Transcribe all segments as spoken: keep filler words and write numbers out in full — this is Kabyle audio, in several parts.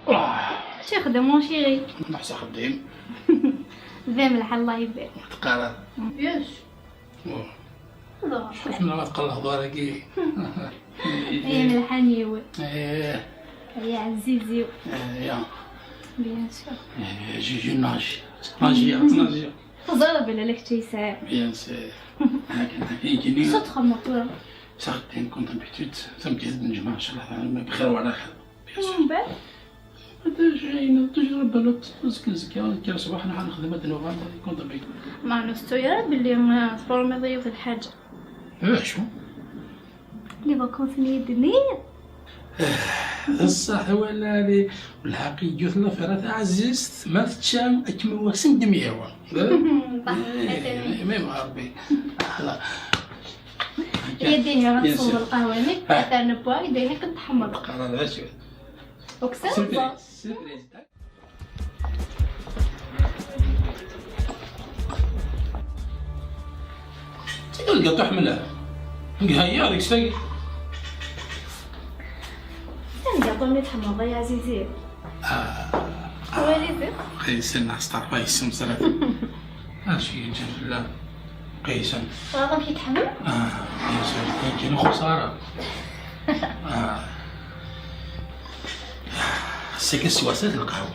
آه. شو يخدم mon chéri؟ نحس خديم. ذي من الحال الله يبارك. تقرا. Bien sûr. شحال حنا ما تقلق داركي. ايه، من الحنيوة. ايه. يا عزيزي. ايه، يا. Bien sûr. ايه، جي، جي، ناجي. ناجي، ناجي. تزرب ولا لك شي ساعة؟ Bien sûr. هاك، هاك، يجيني. صدق الموتور. صدق، كنت بحتوت، تم جهد من جماعة، إن شاء الله، بخير وعلى خير. Bien sûr. ومن بعد؟ هذا جاينا تجربة، لا تزكي زكي، كان صباح نحن نخدم هاد النوغام، كنت بيك. ما نستو يا رب اللي ما تفورمي ضيوف الحاجة. ايه، شو؟ Les vacances نيدني. بصح ولا لي، والحق يجوث لافير تاع عزيزت، ما تتشام أكمل وسن دمياوا. صح، إيه، أتاني. مي، مي، مغربي. لا. يديه غنصوب القهوة، ني. آه. أثار نبوا، يديه كنت حمر. قرار عشوة. وكسر سيرفريز، سيرفريز. تقول القطو حملها. هيا، هذيك ساي. القطو اللي تحمل، الله يا عزيزي. آه. هو اللي زين. قيسن، أستغفر الله، يسم سلام. اش يجي؟ لا. قيسن. هذا كي تحمل؟ آه، قيسن. كاين خسارة. آه. سيك السواسات القهوة.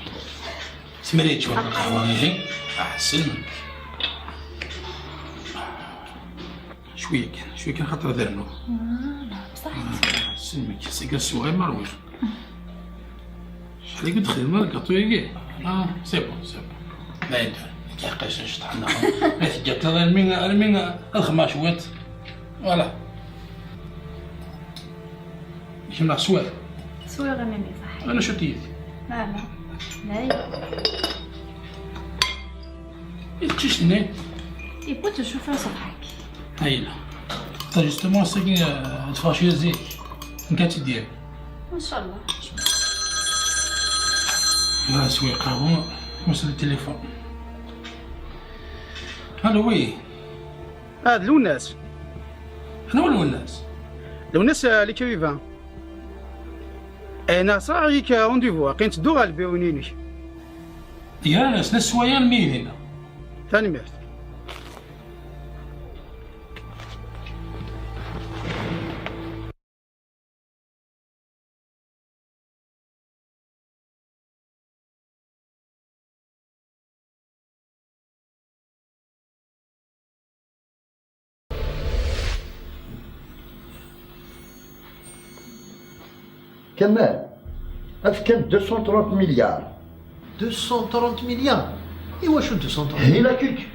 سمريت شوية القهوة، إيه. أحسن. شوية كان، شوية كان خاطر ذرنو. آه، بصح. آه، سمك، سيك السواسات مرويخ. شحال قد خدمة الكاطو يجي؟ آه، c'est bon، c'est bon. لا يدعي، كي حقاش نشطح لنا. ما تجات لا المين، المين الخماش وات. Voilà. يجمع سوير. سوير غنمي، صح. أنا شو تيدي؟ لا، لا. لا، لا. تشوفني؟ يبغى تشوف صفحك. هايلة. تا justement، ساكي، آه، تفاشي زيك. نكات ديال. إن شاء الله. لا، سويقة، هو وصل التليفون. ألو، oui. هاد لوناس. شنو لوناس؟ لوناس، آه، l'écrivain. أنا صاحي كا rendez-vous، كاين تدور على البيرونيني. يا ناس، ناس سوايا الميلينا. ثاني ميرت. كمال، افكان deux cent trente milliards. Deux cent trente milliards؟ ايوا شو deux cent trente؟ هي لا كيك.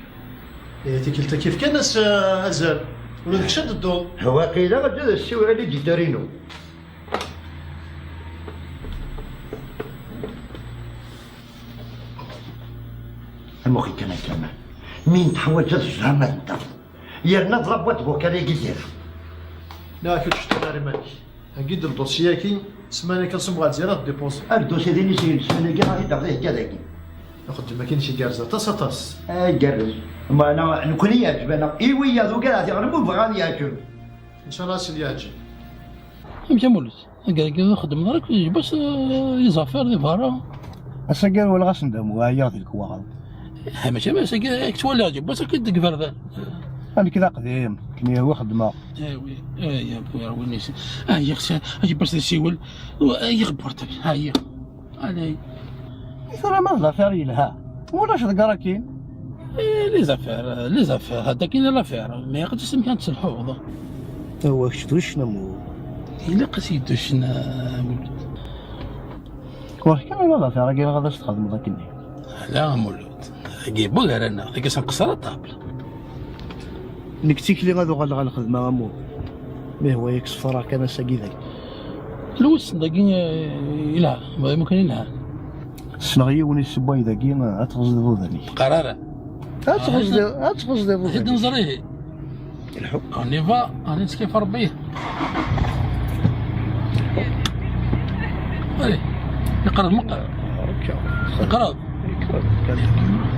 إيه، تيكلتا كيف كان اس-، ازال. ولا داك الشيء ضدو. هو قيل غادي السيو على ديتارينو. المخي كان كمال. مين تحوج الزهر ما تنتظر. يرنا ضرب وتبوك على قدر. لا، كنت شفت داري مالك. هاكي الدوسياكي، سمانة كنصب غا تزيرا ديبوز. الدوسي ديني سير، سمانة كي غادي تعطيه كذاكي. ناخذ ما كاينش يقرز، طاس طاس. آه، يقرز. ما أنا، نكون يعجب أنا. إيوي، يا ذوك راه يغلبوا بغا ياكل. إن شاء الله سي يعجب. أمشي مولد. كاع نخدم راك باش، آه، لي زافير دي فارا. اساكي ولا غاس ندم ويا ديك واغل. ها، ماشي، ماشي، كي توالي عجب، بس كي ديك فردان. انا كذا قديم، كني هو خدمه. ايوي، اي يا بويا، وين يس-، اه يا خسي، اجي باش نسيول، و-، اي خبرتك، ها هي. علي. ترى ما ظهر يلها. ولاش ذكرى كاين؟ إيه، لي زافير، لي زافير، هذا كاين لافير، ما يقدرش يمكن تسلحوه. هو كش دوشنا مو. إلا قصي دوشنا مولود. واه، كان لا زافير، كاين غاداش تخدم ذاك النهار. لا مولود، كي بول رانا، ذاك سنقصر الطابل. نكتيك لي غادو غال-، غالخدمة غامور. مي هو ياك صفارة كان ساقي ذاك. الوس داكي، آه، يلعب، ممكن يلعب. سنغيوني السباي داكي، آه، تغزل ذو ذاني. قرارة. آه، تغزل، آه، تغزل ذو زيد ذاني. نزريه. الحب. On y va، راني نسكي في ربي. Allez، يقرب مقرب. هكا. يقرب. يقرب. قال لك.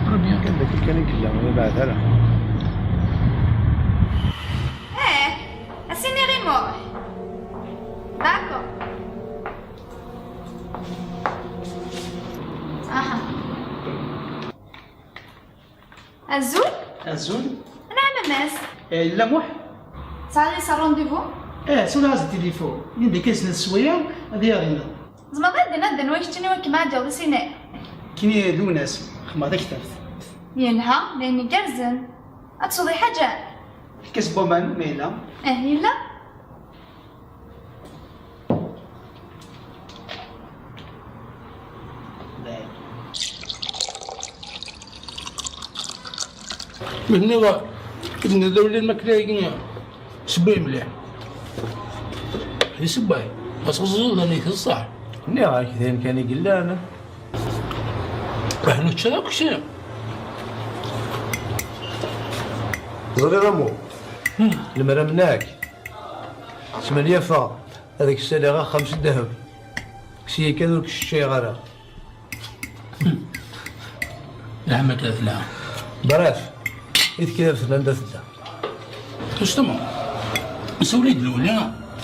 قرب يا. قال لك كان يكلم، ويبعث لها. ايه، اسيني غير موح. داكور. Azul? Azul. Anɛam a Mass. Eh, yella Muḥ? Tesɛiḍ yis-s rendez-vous? Eh, tura-as-d tilifu. Yindi kan snat sswayeɛ, ad yaɣ dinna. Tzemreḍ ad d-tiniḍ d anwa i keččini wakken ma ɛeddiɣ di sin-a? Kini Lwennas, xedmeɣ taktabt. Yelha, d ayen igerrzen. Ad tesweḍ lḥaǧa? Lkas n waman, ma yella. Eh, yella. Mehni, tenniḍ d awlal makla-agi, sewway mliḥ. Isewway, ɣas ɣeẓẓeẓ d amek d ṣṣeḥ. Nniɣ-ak d ayen kan i yellan. Aḥnu ččan akk sin. Ẓriɣ amu. Lemmer amnak. Smenyafeɣ ad k-ssaliɣ axxam s ddheb. Kkes-iyi kan ur k-sseččayeɣ ara. Leɛma tella. Bref, i tekkabt anda tedda. Justement, sawel-iyi-d lewli,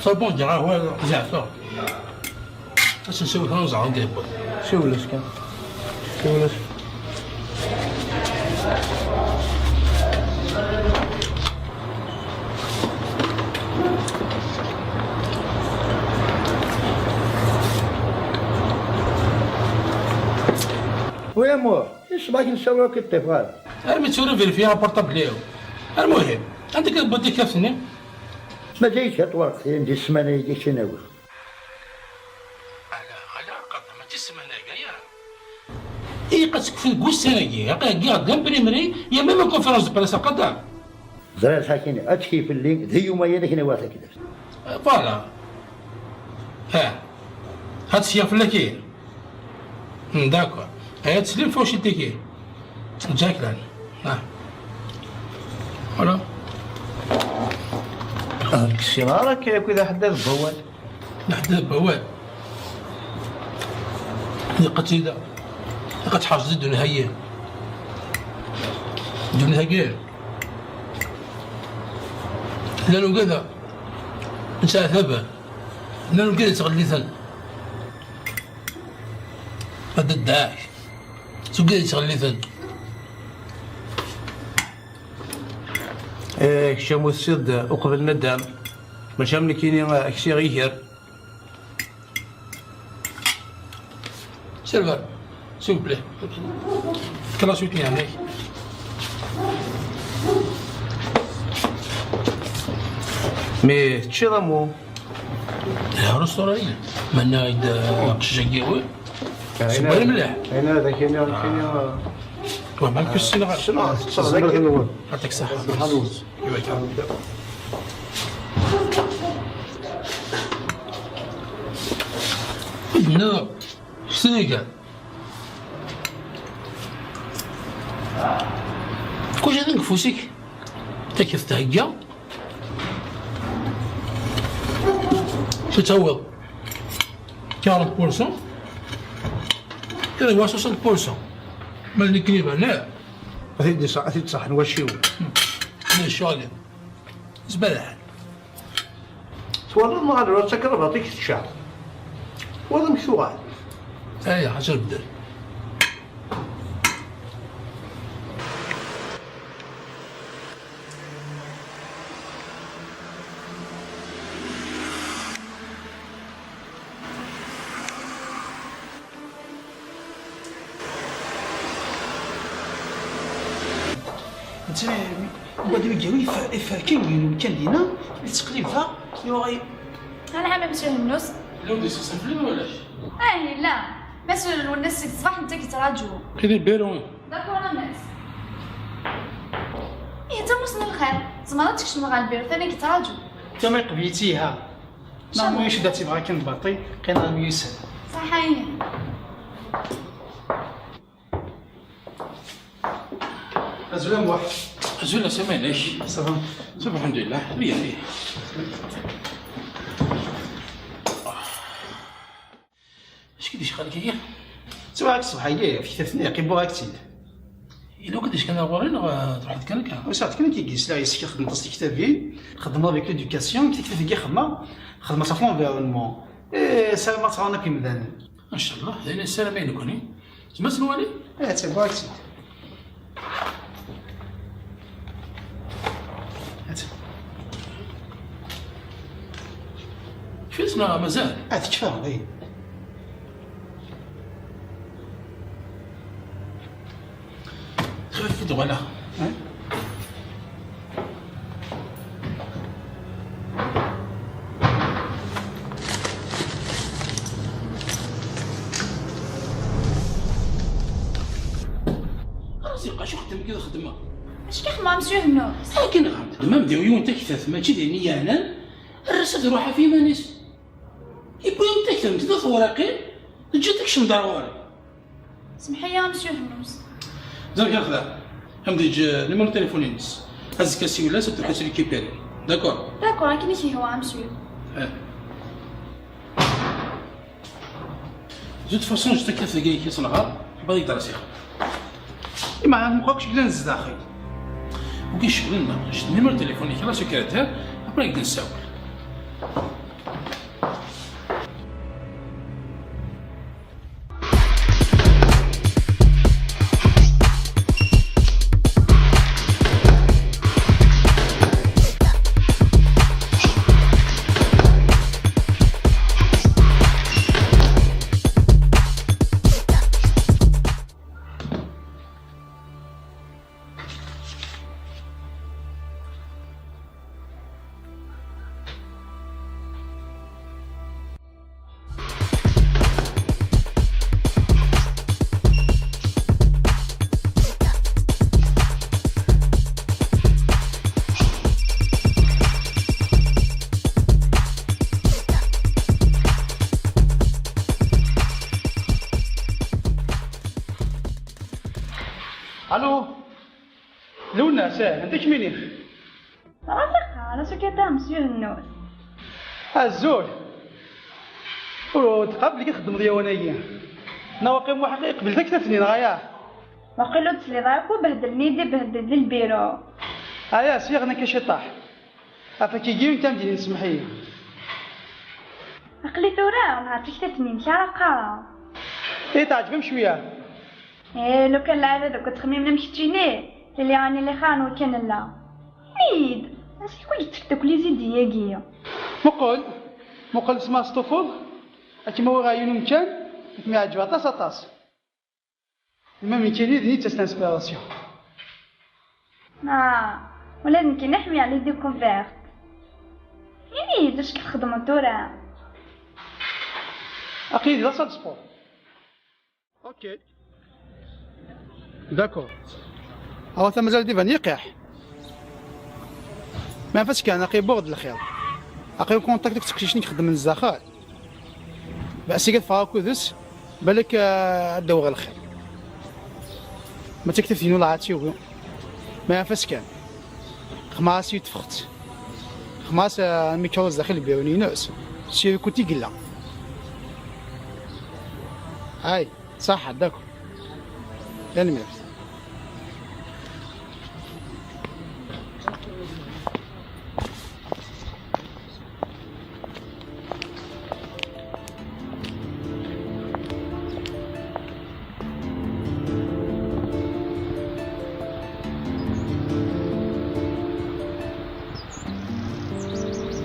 tabunǧa ɣer zeɛfeɣ. Ad s-nsiwel kan ẓer anda yewweḍ. Siwel-as kan. Siwel-as. Oui, amour. Icbeḥ nessawel akk i ṭṭif ɣer. Armi tura vérifier apportable-iw. Almuhim, anda akka tewwiḍ tikkaft-nni? Mazal kra n twerqtin di ssmana-agi i k-in-awiɣ. Ala, ala, qadda, mačči ssmana-agi, aya. Ilaq ad tekfu deg wussan-agi, aql-aɣ deg l'imprimerie, il y a même une conférence de presse, qadda. Ẓriɣ sakin, ad tekki fell-i, d yuma-yan ad k-in-awiɣ taktabt. Voilà. Ah. Ad tekki fell-ak, ihi. Hmm, d'accord. Aya teslim fawcit-agi. Jack lan. Ah. Voilà. Ah, ur ksiɣ ara akka yakk i d aḥeddad n wawal. Aḥeddad n wawal. Ilaq ad tt-id-, ilaq ad tḥerzeḍ ddunit-agi. Ddunit-agi. Llan ugad-a. Nettɛettaben. Llan ugad yettɣelliten. Ad d-dɛak. S ugad yettɣelliten. Eh, kečč am ussiḍ-d uqbel nadam. Maca am nekkini, eh, ksiɣ iger. Serveur, s'il vous plaît. Fket-as la suite-nni, yeɛni. Mi teččiḍ amu? Ɣer ustṛali. Menna-d aqcic-agi, wi? Sewway mliḥ. Ayen ara d ak-iniɣ nekkini. Wa, ma ur ssineɣ ara. Ssneɣ, ssneɣ. Yeɛṭik ṣṣeḥḥa. Ssneɣ. Nniḍ, s tniga. Kullec atan deg ufus-ik. Ad k-t-thegga. Ad tawiḍ quarante pour cent, ad tawiḍ soixante pour cent. Ma d nekkni, ben, ad t-id-iṣ-, ad t-id-ṣaḥen wacciwen. Ccɣel. Zbadaḥ. Twalaḍ neɣ ala, takrabaṭ-ik tečča. Twalaḍ amek tuɣal? Aya, ad tbeddel. Netta, wad mi iger ifer-, iferken win kan dinna, i tettqlibeɣ, yuɣal. Anɛam a Monsieur Hennus. Yella wid yesseqsan fell-i neɣ ulac? Ah, yella. Mass Lwennas seg ṣṣbeḥ netta k-yettraǧu. Qidi lbiru. D'accord a Mass. Ihi d tamussni n lxir. Tzemreḍ ad tkecmeḍ ɣer lbiru, tani k-yettraǧu. Tama iqbel-itt iha. Neɣ ma yecda tibɣa kan baṭi, qqin ɣer myussan. Ṣaḥa ihi. Azul a Muḥ. Azul a Sami, amek? Ça va? Ça va, alḥemdulillah. Meyya, meyya. Acu k-id icɣal akka? Ttwaɛak ṣṣbeḥ-agi, ɣef tektabt-nni, qibbuɣ-ak-tt-id. Yella wakk d-ickan ar ɣur-i neɣ, eh, truḥeḍ kan akka? Usiɣ-d kan akka i yesla, yessefk xedmeɣ-as tiktabin, xedmeɣ avec l'éducation, tiktabt-agi xedmeɣ, xedmeɣ-tt ɣef l'environnement. Eh, ssarameɣ ad tt-ɣren akk yimdanen. Ncallah, d ayen nessaram i nekkni. Tzemreḍ ad tt-nwali? Eh, ttagaɣ-tt-id. Fis neɣ mazal? Ad tekfa, dayen. Xfif-d wala. Rẓiqa, acu xeddem deg xedma? Acu k-ixdem Monsieur Hennus? Akken ɣer d-mam d yiwen taktat, mačči d ayen i yeɛnan, err-as ad iruḥ ɣef yiman-is. Yewwi-am-d taktamt d tewraqin, teǧǧa-t akcem-d ar ɣur-i. Semḥ-iyi a Monsieur Hennus. Zemk axda, am-d-eǧǧ numéro téléphone-ines. Azekka siwel-as ad d-tuɣal récupérer. D'accord? D'accord, akken i k-yehwa a Monsieur. Eh. De toute façon, juste taktabt-agi i k-iṣelɣa, bɣiɣ ad k-d-rsiɣ. Ima, mxakk llan zdaxel. Ur k-icewwel ma, juste numéro téléphone-ik, la secrétaire, après ad k-d-nessawel. Allô. Luna, c'est, anta kemini? Rẓiqa, la secrétaire Monsieur Hennus. Azul. Ur tqabel i txeddmeḍ yawan-agi. Na waqil Muḥ iqbel taktabt-nni, neɣ aya? Waqil ur tesliḍ ara akk, behdlen-iyi-d, ibehdel di lbiru. Aya, sliɣ nekk a ciṭaḥ. Afak-igi n tamdinin, semḥ-iyi. Aql-i tura nɛeṭ taktabt-nni, nekk ara qqareɣ. I teɛǧeb-am cwiya? Eh, lukan lɛibad akk ttxemmimen am keččini, tili ɛni llixar n wakken nella. Ini-yi-d, ansi i kwen-d-tefk akk les idées-agi? Muqel, muqel s ma testufuḍ, akken ma uriɣ yiwen umkan, nekk mi yeɛǧeb aṭas, aṭas. Imam nekkini d netta s l'inspiration. Ah, ula d nekkini ḥmiɣ les découvertes. Ini-yi-d acu i txeddmeḍ tura? Aql-i di la salle de sport. Ok. D'accord. Awata mazal d iban yiqiḥ. Ma nfas kan, aqi buɣ-d lxir. Aqi contact akked teqcicin i ixeddmen zdaxel. Bas i teffeɣ akudis, balak, ah, ad d-awiɣ lxir. Ma d taktabt-inu la ad tiwi. Ma nfas kan. Xmas i tefxet. Xmas, ah, mikro zdaxel lbiru-ines. Si lkut i yella. Ay. Ṣaḥa, d'accord. Tanemmirt.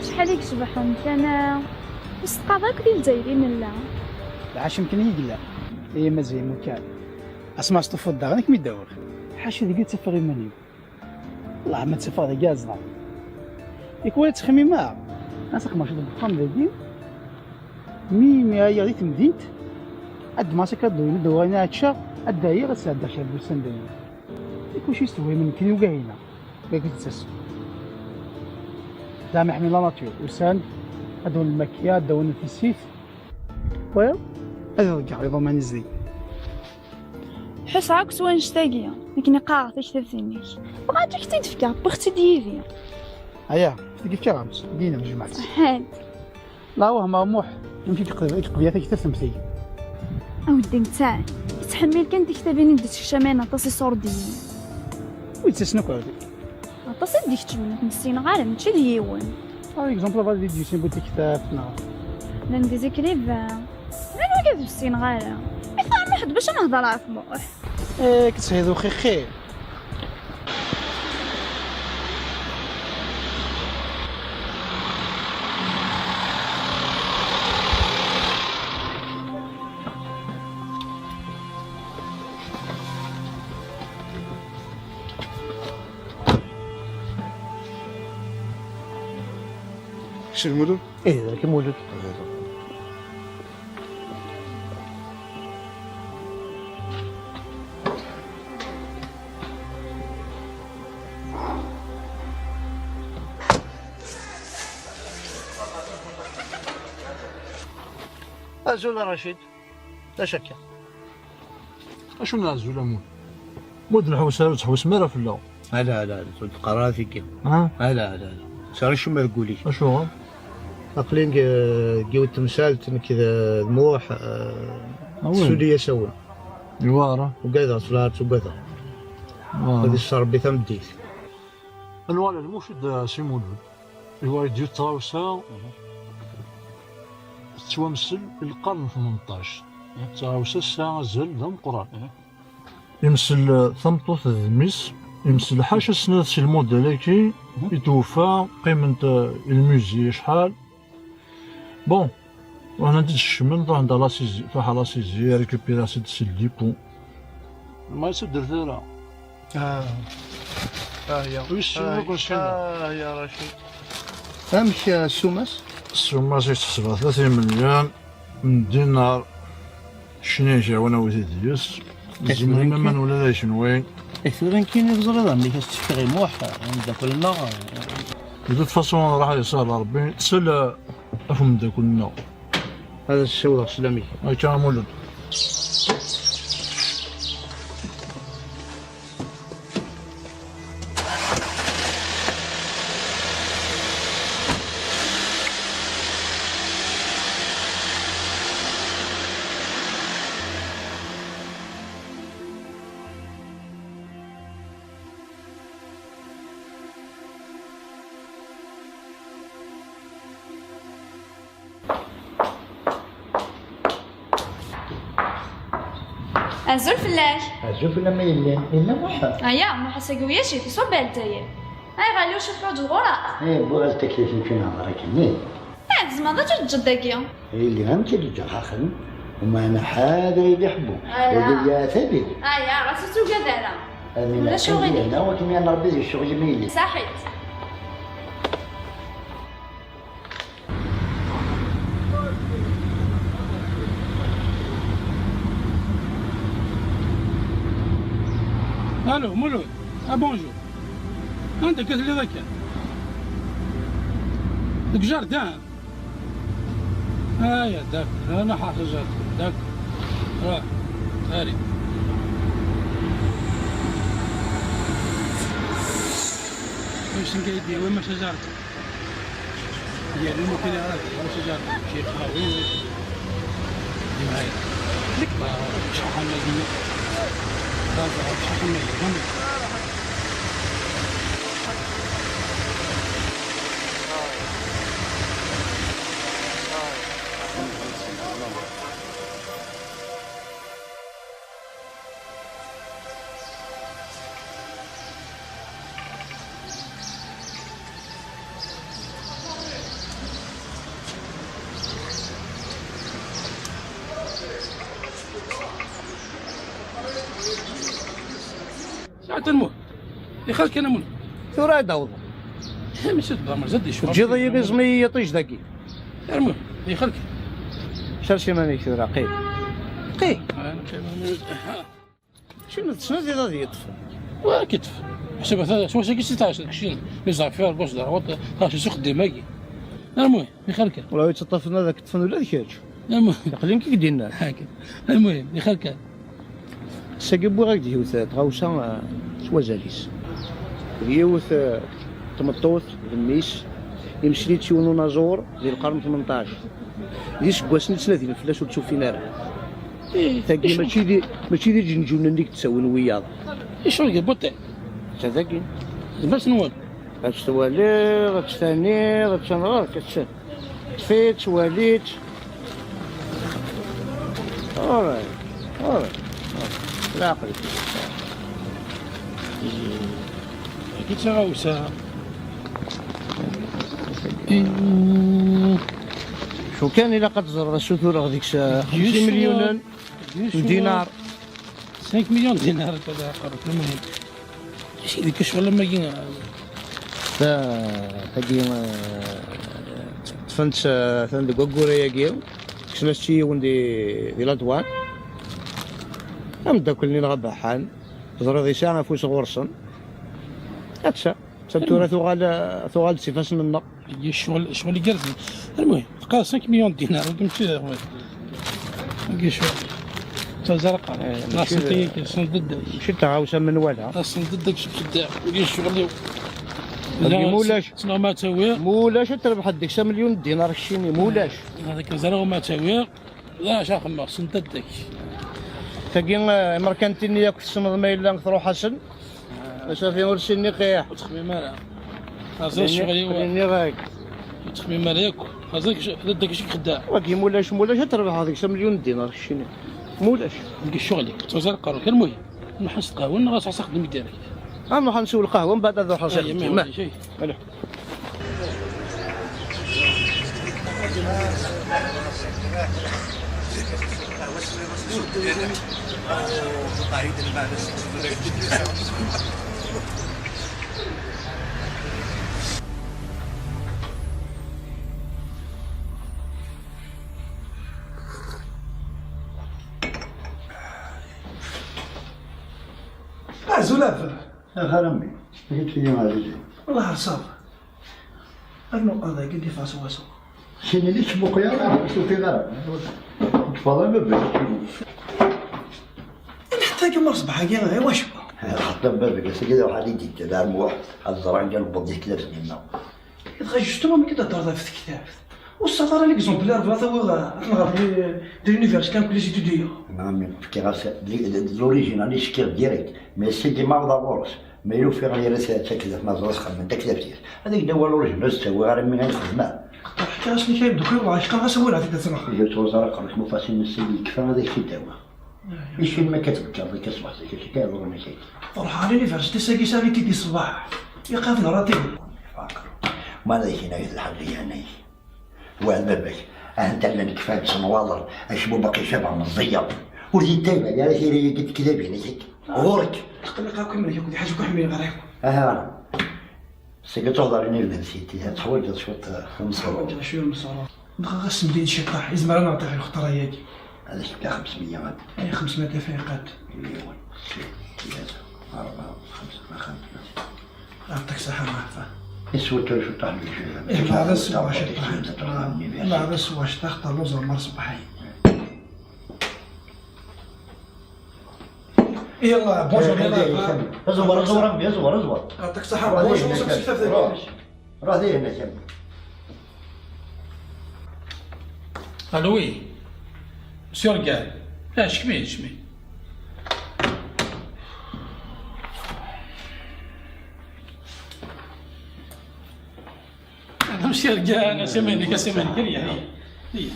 Acḥal i yecbeḥ umkan-a! Ur s-teqqareḍ akk di Lezzayer i nella. Lḥaci mkan i yella, ay amazay mukan. Asma s-tufuḍ daɣen, ad kem-id-awiɣ. Ḥaca deg ad tafeɣ iman-iw. Wellah ma ttafeɣ dagi aẓra. Yak wala ttxemmimeɣ. Ad txemmeɣ deg uxxam dagi. Mi, mi ɛyiɣ di temdint, ad ddmeɣ akaddu-inu, ad d-uɣaleɣ ad ččeɣ, ad d-ɛyiɣ, ad sɛeddaɣ kra n wussan dagi. Yak wacu yestehwa iman-iw kan i ugahina. Wagi tettasem. Dama ḥemmel la nature, usan, ad d-awen lmakya, ad d-awen tissit. Waya, ad iḍeggeṛ iḍuman izdi. Ḥusseɣ akk s wanect-agi, nekkni qqareɣ taktabt-inek. Bɣiɣ ad k-tt-id-fkeɣ, wwiɣ-tt-id yid-i. Aya, tagi fkiɣ-am-tt, dina jemɛet. Ḥedd. La wehmeɣ Muḥ, amek i yeqbel, i yeqbel taktabt am tagi. Aweddi netta, yettḥemmil kan tiktabin i d-ttekcamen aṭas iṣurdiyen. Wi d-ttasen akk. Aṭas i d-ikeččmen, ur ten-ssineɣ ara, mačči d yiwen. Par exemple, aba di deuxième bu tektabt, neɣ? Llan des écrivains. Llan wigad ur ssineɣ ara. Mi teɛmeḥ-d bac ad nehder ɣef Muḥ. Eh, k-tshid uxixi. Lmulud? Ih, d Lmulud. Azul a Racid. D acu akka? Acu n azul a Mud? Mud n Ḥewser ur tettḥewwsem ara fell-aɣ. Ala, ala, ala, ur d-qqar ara tigi. Ha? Ala, ala, ala. Sɛiɣ acemma deg wul-ik. Acuɣer? Aql-i deg, deg yiwet temsalt, nekk d, d Muḥ, eh, ah, oui. Tsuli-yas awal. Iwa ara? Ugadeɣ, ttlaɛet ugadeɣ. Ah. Ad yesser Rebbi tameddit. Ad nuɣal ar lmucid, a Si Mulud. Iwa i d-yiwet tɣawsa tettwamsel i lqern n tmenṭac. Tɣawsa tesɛa azal d ameqqran. Imsel, eh, tameṭṭut d mmi-s, imsel ḥaca snat si lmudal-agi i twuffa, qqiment, eh, i lmuzi acḥal. Bon, ruḥen-t-id-skecmen, ruḥen-t à la saisie, truḥ à la saisie, récupérer-as-id si le dépôt. Ma yettudret ara. Ah. Ah, ya. Wissen ah, akk ya, ah, ya Racid. Amek, ah, ssuma-s? Ssuma-s i teḥseb tlata imelyan n dinar. Cni kra wanawi-t-id yes. Zemren aman ula d akenwi. Eh, tura nekkini teẓriḍ amek as-tefkiɣ i Muḥ, ameddakel-nneɣ. De toute façon, raḥ yesɛa Rebbi, tsel ɣef umeddakel-nneɣ. Ad as-ssiwḍeɣ sslam-ik. Akka a Mulud. Azul fell-ak. Azul fell-am a yelli. Yella Muḥ? Aya, Muḥ ass-agi ulac-it, iṣubb ar Lezzayer. Ayɣer ur cukkeɣ ǧ ɣur-a? Eh, wwiɣ-as-d taklit n kin hḍer akken. Eh, tzemreḍ ad tt-teǧǧeḍ dagi. Yelli, amek i d-ǧǧeɣ axxam? Umeɛna ḥader i d-iḥebbu. Ala. Ula d aya ata din. Aya, ɣas ur tugad ara. Amin. Ulac aɣilif. Akken yan Rebbi di ccɣel-im a yelli. Saḥit. Allô, Mulud. Ah, bonjour. Anda akka telliḍ akka? Deg jardin. Aya, d'accord. Ana ḥafiẓ jardin. D'accord. Ruḥ. Ari. Wissen kaydi, wi maca jardin. Yernu kan ara d-iḥuss ijerreb kif ɣer win d imɛayed. Nekk ma ur ttcaḥan ma yini. Ɣer ttcaḥan ma yini. Saɛet lmuh. Ixal kan amun. Tura ad d-awḍeɣ. Mačči d-, mačči d-, teǧǧiḍ-iyi d iẓmi i yiṭij dagi. Armu, ixal kan. Sers iman-ik tura, qim. Qim. Ah, qim. Cimi tettnadiḍ ad yeṭṭef? Wa, ad k-yeṭṭef. Ḥseb ata s wass-agi si tɛiceḍ deg ccin, les affaires, gauche, droite, tɛiceḍ s uxeddim-agi. Almuhim, ixal kan. Wala yettaṭṭafen ad k-ṭṭfen ula d kečč. Almuhim. Aql-i nekk i k-d-yennan. Ḥakken. Almuhim, ixal kan. Ass-agi wwiɣ-ak-d yiwet tɣawsa, eh, s wazal-is. D yiwet, eh, tmeṭṭut, d mmi-s, imsel-itt yiwen unaẓur di lqern tmenṭac. D iseggasen i ttnadin fell-as ur tt-ufin ara. Ih, tagi icu- mačči di, mačči di Ǧenǧun-nni i yettawin wiyaḍ. Icu deg buṭi? Ta dagi. D bas-nwen? Ad tt-twaliḍ, ad tt-taniḍ, ad tt-tenɣeḍ, ad tt-, ṭṭef-itt, wali-tt. Alright, alright, alright. Leɛqel. Dagi d taɣawsa. Cu kan ilaq ad teẓreḍ, ad sutureɣ deg-s xemsin milyunen. Dinar. Cinq millions de dinars, ad aqerref, المهم. Sidi, ccɣel am wagi. Ta, tagi, eh, Atan, atan deg wayyur-agi, kksen-as-tt i yiwen di, di la douane. Ameddakel-nni neɣ abaḥan, teẓriḍ yesɛa afus ɣur-sen. Atta, atta tura tuɣal, tuɣal-d s ifassen-nneɣ. Iga ccɣel, ccɣel igerrzen. Almuhim, teqqar cinq millions de dinars, ur d-, mačči d aɣwal. Iga ccɣel. Ttaẓarqa. Eh, mačči d, sendeddek. Mačči d taɣawsa menwala. Sendeddek seg tedda. Iga ccɣel-iw. Agi mulac. Tneɣ ma tawiɣ. Mulac ad terbeḥ deg-s amelyun n dinar keččini, mulac. Hada kan ẓriɣ ma tawiɣ. D acu xemmeɣ, sendeddek. Tagi, eh, imerkantin-nni akk tessneḍ ma yella truḥ-asen. Asafi ur ssin niqiḥ. Ur ttxemmim ara. Aẓay ccɣel-iw. Nniɣ-ak. Ur ttxemmim ara yakk. Aẓay d adak i k-xeddaɛ. Wagi mulac, mulac ad terbeḥ deg-s amelyun n dinar keččini. Mulac. Deg ccɣel-ik, ttaẓarqa. Almuhim, nruḥ ad nsew lqahwa neɣ ad nsew direct? Ah, nruḥ ad nsew lqahwa, mbeɛd ad nruḥ ad nsew. Ala. Azul a baba. Ax a mmi, amek i d-tili ɛzizen? Wellah rṣaɣ. Rnu adagi d-ifaṣ wasu. Sini li tmuqi ara, ur tufiḍ ara. Tfeḍ a baba. Ḥetta kemmer ṣṣbeḥ-agi, i wacu? Xaṭer baba, ass-agi d awḥad i d-yedda d armuḥ, ad ẓran kan wweḍ di tektabt-nni-nneɣ. Dɣa justement mi k-d-heddreḍ ɣef tektabt, ur tessaweḍ ara l'exemple ara bɣiɣ ad t-awiɣ, ad t-nɣer di, di l'université, mkul i s-d-idiya. Nɛam, fkiɣ-as di, di, di l'original i s-fkiɣ direct, mais sidi ma awḍeɣ ɣur-s, ma yella ufiɣ yal ass taktabt ma ẓriɣ xedmen taktabt-is, ad ak-d-awiɣ l'original, ur s-ttawiɣ ara mi ay xedmeɣ. Xaṭer ḥkiɣ-as nekk ay mdukal, dɣa ḥkiɣ-as awal ad t-id-asen. Ur ttruẓ ara qqen-ak mufasin n sidi yekfa ad ak-t-id-awiɣ. Ici ma ka tbeddreḍ akka ṣṣbeḥ zik, acu kan ɣur-m akken. Ruḥ ɣer l'université, sagi sagi ti di ṣṣbeḥ. Iqaf neɣ raṭi. Ma d akken ay d lḥal, ay anay. Wa d baba-k, ahat llan kfan ttnwaḍen, acbu baqi cabeɣ meẓẓiyeɣ. Ur d-yettayba ara tira-agi n tekdabin-ik. Ɣur-k. Tqelliq akk iman-ik akked Ḥaǧi Kuḥ mi yeɣra yakk. Aha. Seg ad tuɣeḍ ɣer l'université, ad teḥwaǧeḍ cwiṭ, eh, n ṣṣber. Teḥwaǧeḍ cwiṭ n ṣṣber. Dɣa ɣas mdin ciṭṭaḥ, izmer ad nɛeṭṭi ɣer lxeṭra-agi. Ad ak-fkeɣ xemsmeyya. Ay, xemsmeyya tifriqat. Yiwen, sin, tlata, rebɛa, xemsa, xemsa. Yeɛṭik ṣṣeḥḥa, Maɛfa. Iswa kan ciṭṭaḥ n lǧiran. Eh, mbeɛd ad sweɣ ciṭṭaḥ. Mbeɛd ad sweɣ ciṭṭaḥ, telluẓ ɣer ṣṣbeḥ-agi. Yalla, bonjour, yalla. Azubar, azubar, azubar, azubar. Yeɛṭik ṣṣeḥḥa, bonjour, bonjour. Ruḥ dihin, a Kamal. Allô, oui. Monsieur Regal. Ah, je suis, je suis. Monsieur Regal, c'est Malik, c'est Malik, il y a, il y a.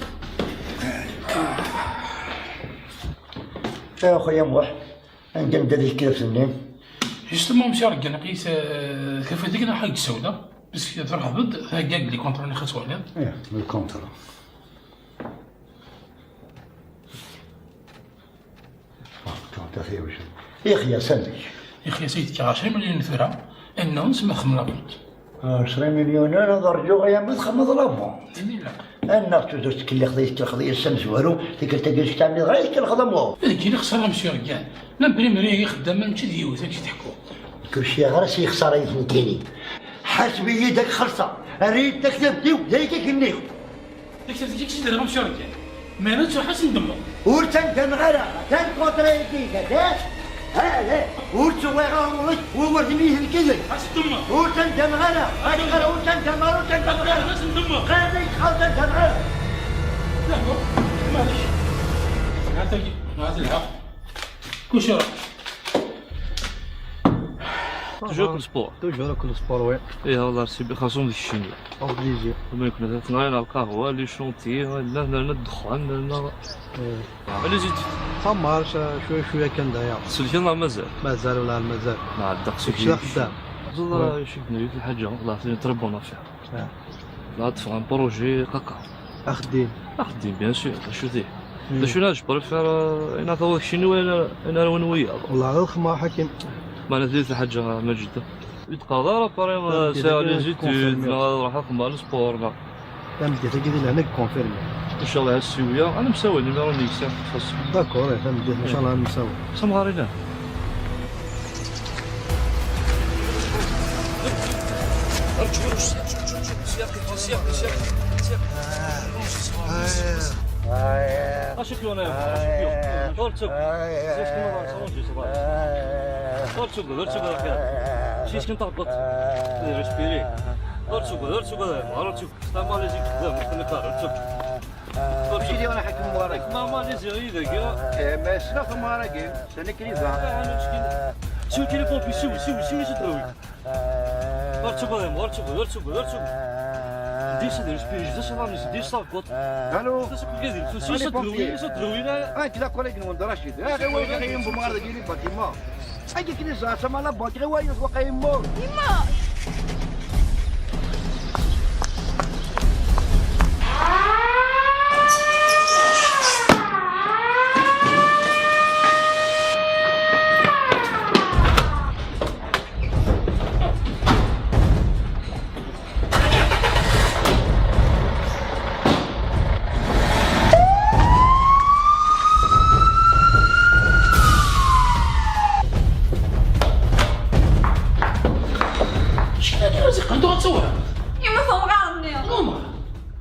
يا أخويا موح. Anda, anda d-yekka fell-i? Justement, monsieur Regal, aql-i, euh, tafat-ik neɣ ḥag ssawda, parce que truḥeḍ-d, thegga-d les contrats-nni xas twaliḍ. Ih, les contrats. Ah, contrats, ixyas amek? Ixyas ay d-kkiɣ ɛecra melyun tura, annaɣ-ns ma xemlaɣ-tent. Ɛecra melyun ara ad rǧuɣ ay ama txedmeḍ la vente. Annaɣ tudert tkelliɣ di tkelxeḍ yes amezwaru, tikkelt-agi zik tɛemmiḍ ɣer tkelxeḍ am waw. Deg yili xsara, monsieur Regal. L'imprimerie i xeddamen mačči d yiwet, amek i teḥkuḍ? Kulci ɣer-as yexsara i tnekkini. Ḥaseb-iyi-d ad k-xellṣeɣ. Err-iyi-d taktabt-iw, d ayagi i k-nniɣ. Taktabt-ik i k-tt-id-rreɣ, monsieur Regal. Ma yella ttruḥ ad s-ndemmeɣ. Ur ttandam ara, atan kontra-agi, ha, ha, ur ttewwiɣ ara ɣur-k, ur d mi-, d nekk. Ad s-ndemmeɣ. Ur ttandam ara, ur ttandam ara, ur ttandam ara. Ad s-ndemmeɣ. Qal-iyi-d, ur ttandam ara. D'accord, maɛlic. Hata-yi, hata lḥeqq. Kullec iruḥ. Toujours le sport. Toujours le sport, oui. Ih, والله c'est bien, خاصة ديك الشيء. Obligé. Comme يكون تنغير القهوة، les chantiers، لا، لا، لا، الدخان، لا، لا. إيه. Les études. Ça marche، شوية شوية كان داير. سلكي الله مازال. مازال ولا مازال. مع الدق سلكي. شوية خدام. والله شفنا في الحاجة، والله c'est une très bonne affaire. آه. لا تفهم بروجي قاقا. أخدين. أخدين، bien sûr، شو ذي؟ مم. شو ناش بريفير، آه، أنا ثوك شنو وين، أنا وين ويا. والله غير خما حكيم. ما أنا ثلاثة حاجة ما جدا. يتقاضى راه باري، آه، سي لي زيتود، كونفيرمي. لا، راح أخدم على السبور، لا. Tameddit-agi di lehna deg confirmé. Inchallah, ha ssiwya, ad nemsawen, imi ur negsi. D'accord, eh, tameddit, inchallah, ad nemsawen. Samɣar ina. Acu k-yuɣen? Ur ttugad, ur ttugad, ur ttugad, ur ttugad, ur ttugad, ur ttugad. Ur ttugad, ur ttugad, ur ttugad. Tamalizi, ur ttugad. Ur ttugad, ur ttugad. Maca d yiwen aḥakem Muharragi. Ma Malizi yid-agi. Eh, ma yesla tamɣar-agi, sani kriza. Siw tilifun, siw, siw, siw, siw, siw. Ur ttugad, ur ttugad, ur ttugad, ur ttugad. Dis ad respiri, dis ad respiri, dis ad taggaḍ. Allô? Dis ad taggaḍ, dis ad taggaḍ. Ah, nekk d akolleg-nwen d Racid. Ah, ɣiwel, ɣiwel, yemma. Agi akken i ẓerreɣ, tama la banque, ɣiwel, yemma. Yemma! Acḥal ara ziqen, tura ad tawreḍ. Yemmut umɣar-nni. Umɣar?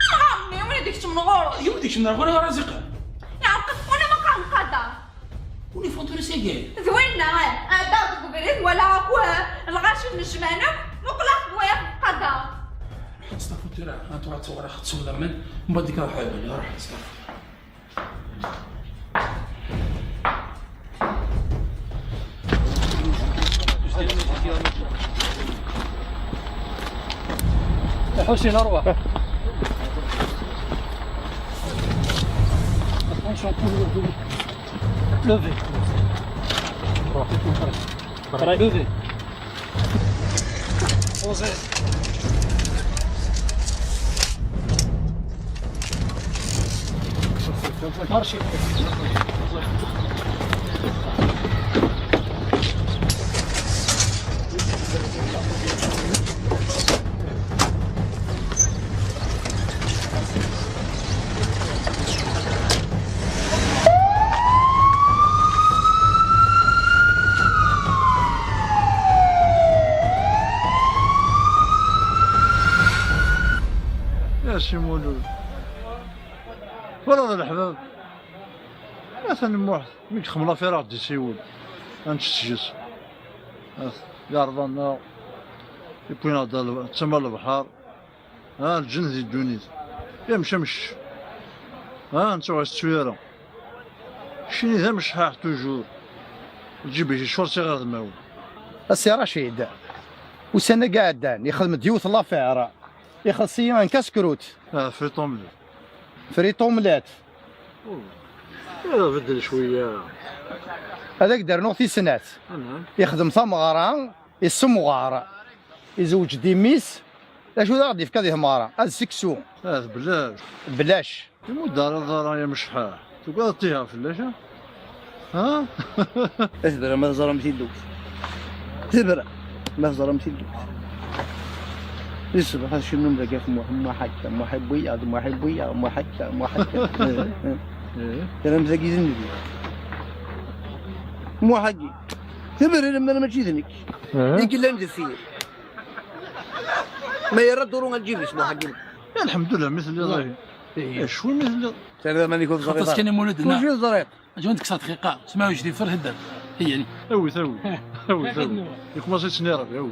Umɣar-nni, win i d-ikecmen ɣur-s. Yiwen i d-ikecmen ɣur-i ara ziqen. Iɛreq-it win i meqqar nqadar. Ur ifenṭ ur isagay. D winna, eh, ɛeddaɣ deg ubrid, walaɣ akk, eh, lɣaci n ccman akk, muqleɣ-t d wayeḍ qadaɣ. Ḥeḍ stafu tura, ad tuɣal tewrax tsewdamen, mbaddek ad ḥadun, iruḥ stafu. Ḥusin, arwaḥ. Attention, couvre-vous. Levez. Levez. Posez. Marchez. يا سي مولود، ولا هذا الحباب. يا ثاني موح، مي يخمل في راه دي سيول. انت تسجس. يا رضانا، يكون هذا ال-، تما البحر. ها الجن ذي الدنيا. يا مشمش. ها انت وعي السويرة. شني ذا مشحاح توجور. تجيب شي شورتي غير ذماوي. السي رشيد، وسنة قاعدان يخدم ديوث لافير، يخلص لي ان كاسكروت. اه، فريت اومليت. فريت اومليت. أوه. يا بدل شوية. هذاك دار نوع في سنات. نعم. يخدم ثمغرة، يسمغر، يزوج ديميس. لا، شو ذا غادي يفكا دي ثمغرة؟ هذا سكسو. هذا بلاش. بلاش. يمدار الضرا يا مشحاح. تقول طيها فلاش، ها؟ ها؟ اثبر، ما تزرم في اللوت. اثبر، ما تزرم في اللوت. الصبح هذا شنو مزاك يا أخي؟ مو-، مو حكا، مو حبويا، مو حبويا، مو حكا، مو حكا. إيه، إيه. إيه. كلام زكي زندي. مو حقي. اثبر، أنا، أنا ماشي ذنك. إيه. يمكن لا ندير فيه. ما يرى الدور ونجيب اسمه حقي. الحمد لله، مثل الله. إيه. إيه، شوي مثل. تعرف ماني كنت خاطر زريطة. كان يمولد لنا. كل شيء زريط. اجي عندك ساعه دقيقه، سمعوا جدي في الهدر. هي لي. اوي ثاوي. اوي ثاوي. يكون ما صيتش نيرف، اوي.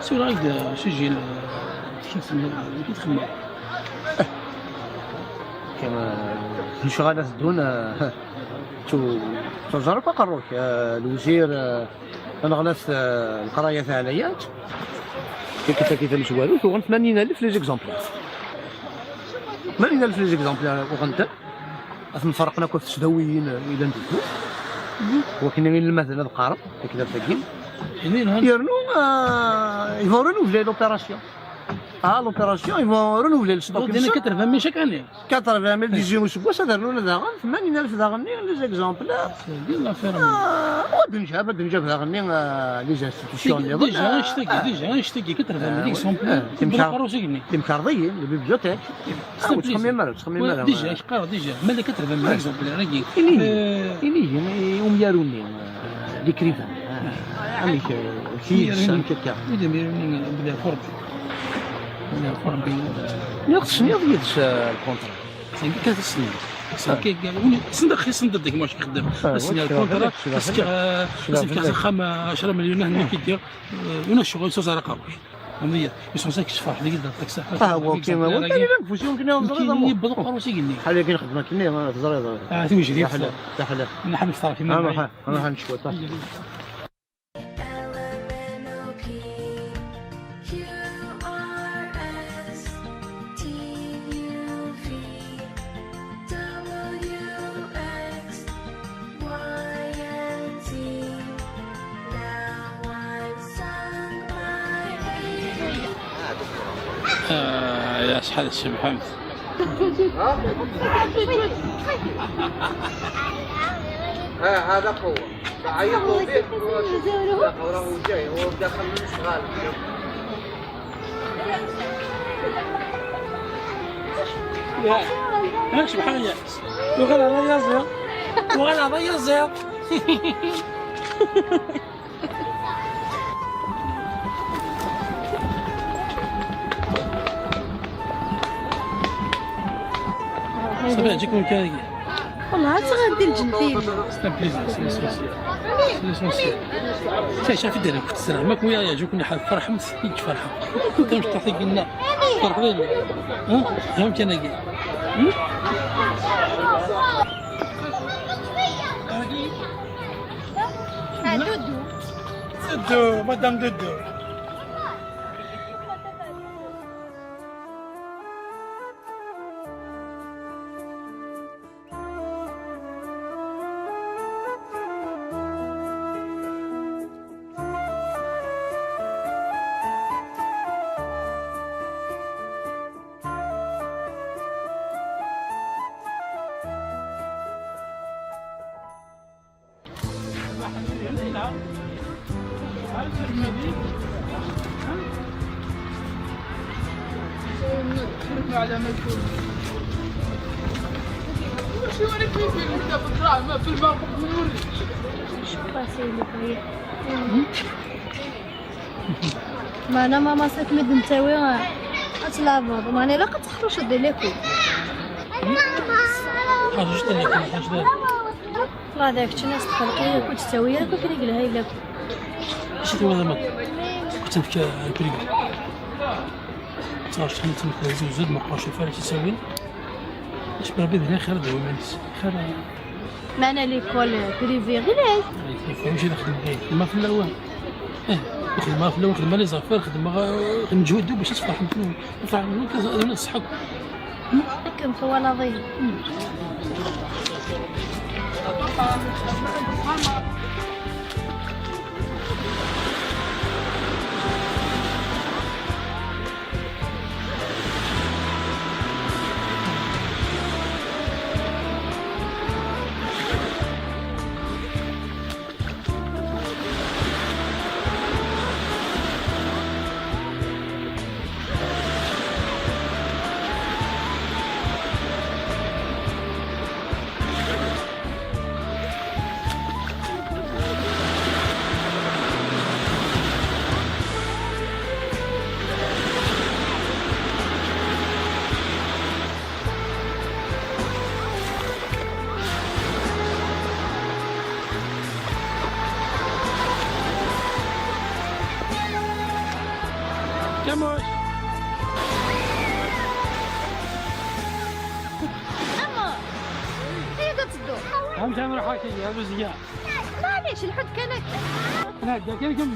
سير هكذا، شو يجي ال-، كيف تسمى؟ كيف تسمى؟ كما شغالة الدون، تو، تو زرق قروك، آه، الوزير، آه، أنا غلس، آه، القراية تاع العيال. كي كيف كيف مش والو، تو غن ثمانين ألف لي زيكزامبلار. ثمانين ألف لي زيكزامبلار وغنت. أثم فرقنا كنت سدويين إلى ندوكو. وكنا من المثل هذا قارب، كذا تقيل. يرنو، آه، يفورنو في لوبيراسيون. Ah, l'opération, ils vont renouveler le stock. Quatre-vingt mille chaque année. Quatre-vingt mille, dix-huit useggas, ad rnun daɣen tmanyin alef daɣen-nni, les exemplaires. Ad d-nǧab, ad d-nǧab daɣen-nni, ah, les institutions nniḍen. Déjà, anect-agi, déjà, anect-agi, quatre-vingt mille exemplaires. Timkarḍiyin, les bibliothèques. Ah, ur ttxemmim ara, ur ttxemmim ara. Déjà, qqareɣ déjà, ma d quatre-vingt mille exemplaires-agi. Ini-yi, ini-yi i umyaru-nni, euh, l'écrivain. Ah, amek, euh, amek i yessen, amek akka? Ur d imiru-nni, bla furbi. Bla furbi. Niɣ tesniḍ yid-s, euh, lkuntra? Send akka tesniḍ. Send akka, send axi, send deg mac ixeddem. Tesniḍ lkuntra, as-fkeɣ, as-fkeɣ s axxam, euh, ɛecra melyun, ah, nnek i ddiɣ, euh, ulac ccɣel, s uẓar aqerruc. Am-, yesɣus-ak ssefreḥ deg d aṭaksa. Ah, wa, ok, wa, wa, yella deg ufus, yumkin ad teẓriḍ. Yewweḍ uqerru-s igenni. Ḥala akken xedmeɣ akken, ah, teẓriḍ. Ah, tiwejrit. Taḥla, taḥla. Nḥemmel ṭṭerf iman. Ah, ma ḥa-, ma ḥa-, necwa, ṭerf. Ah, ya acḥal tcebḥemt. ها، هذا قوة. عيطوا به. لا، راه جاي، هو داخل من الصغار. يا، ها، سبحان الله. وغير هذا يزيد. وغير هذا يزيد. صافي، عجبكم كان. والله، عاد غادي الجنتين. C'est un plaisir, c'est l'essentiel. C'est l'essentiel. شاي، شاي، في الدنيا كنت سرع. ما كويا يعجبكم حال فرحة، ما تسكتش فرحة. كنت مش تعطيك لنا. فرح لنا. ها؟ فهمت أنا كي. هم؟ ها، دودو. دودو، مدام دودو. ما انا ماما صيف مد نتاوي اتلافض، ما انا لا كتخرج دير ليكو. خرجت لك، خرجت لك. لا، داك الشيء ناس تخلقي، كنت تساوي، كنت رجلها إلا. شتي ولا ما؟ كنت نفكر البريكو. صار شحال تمك زوج زوج ما قاش فارس يساوي. اش بربي بلا خير دو مينس. خير. ما انا ليكول بريفي غير هاي. هاي، كيف يمشي نخدم هاي. ما في الاول. ايه، نخدم ما في الاول، نخدم لي زافير، نخدم غا-، نجهدو باش تفرح. نفرح، نصحك. كم كوالا ضيق. كموش. أما هي قد تدور. هم تعمل حاجة يا رزقيا. معليش، الحد كان هكا. لا، دا كان كمل.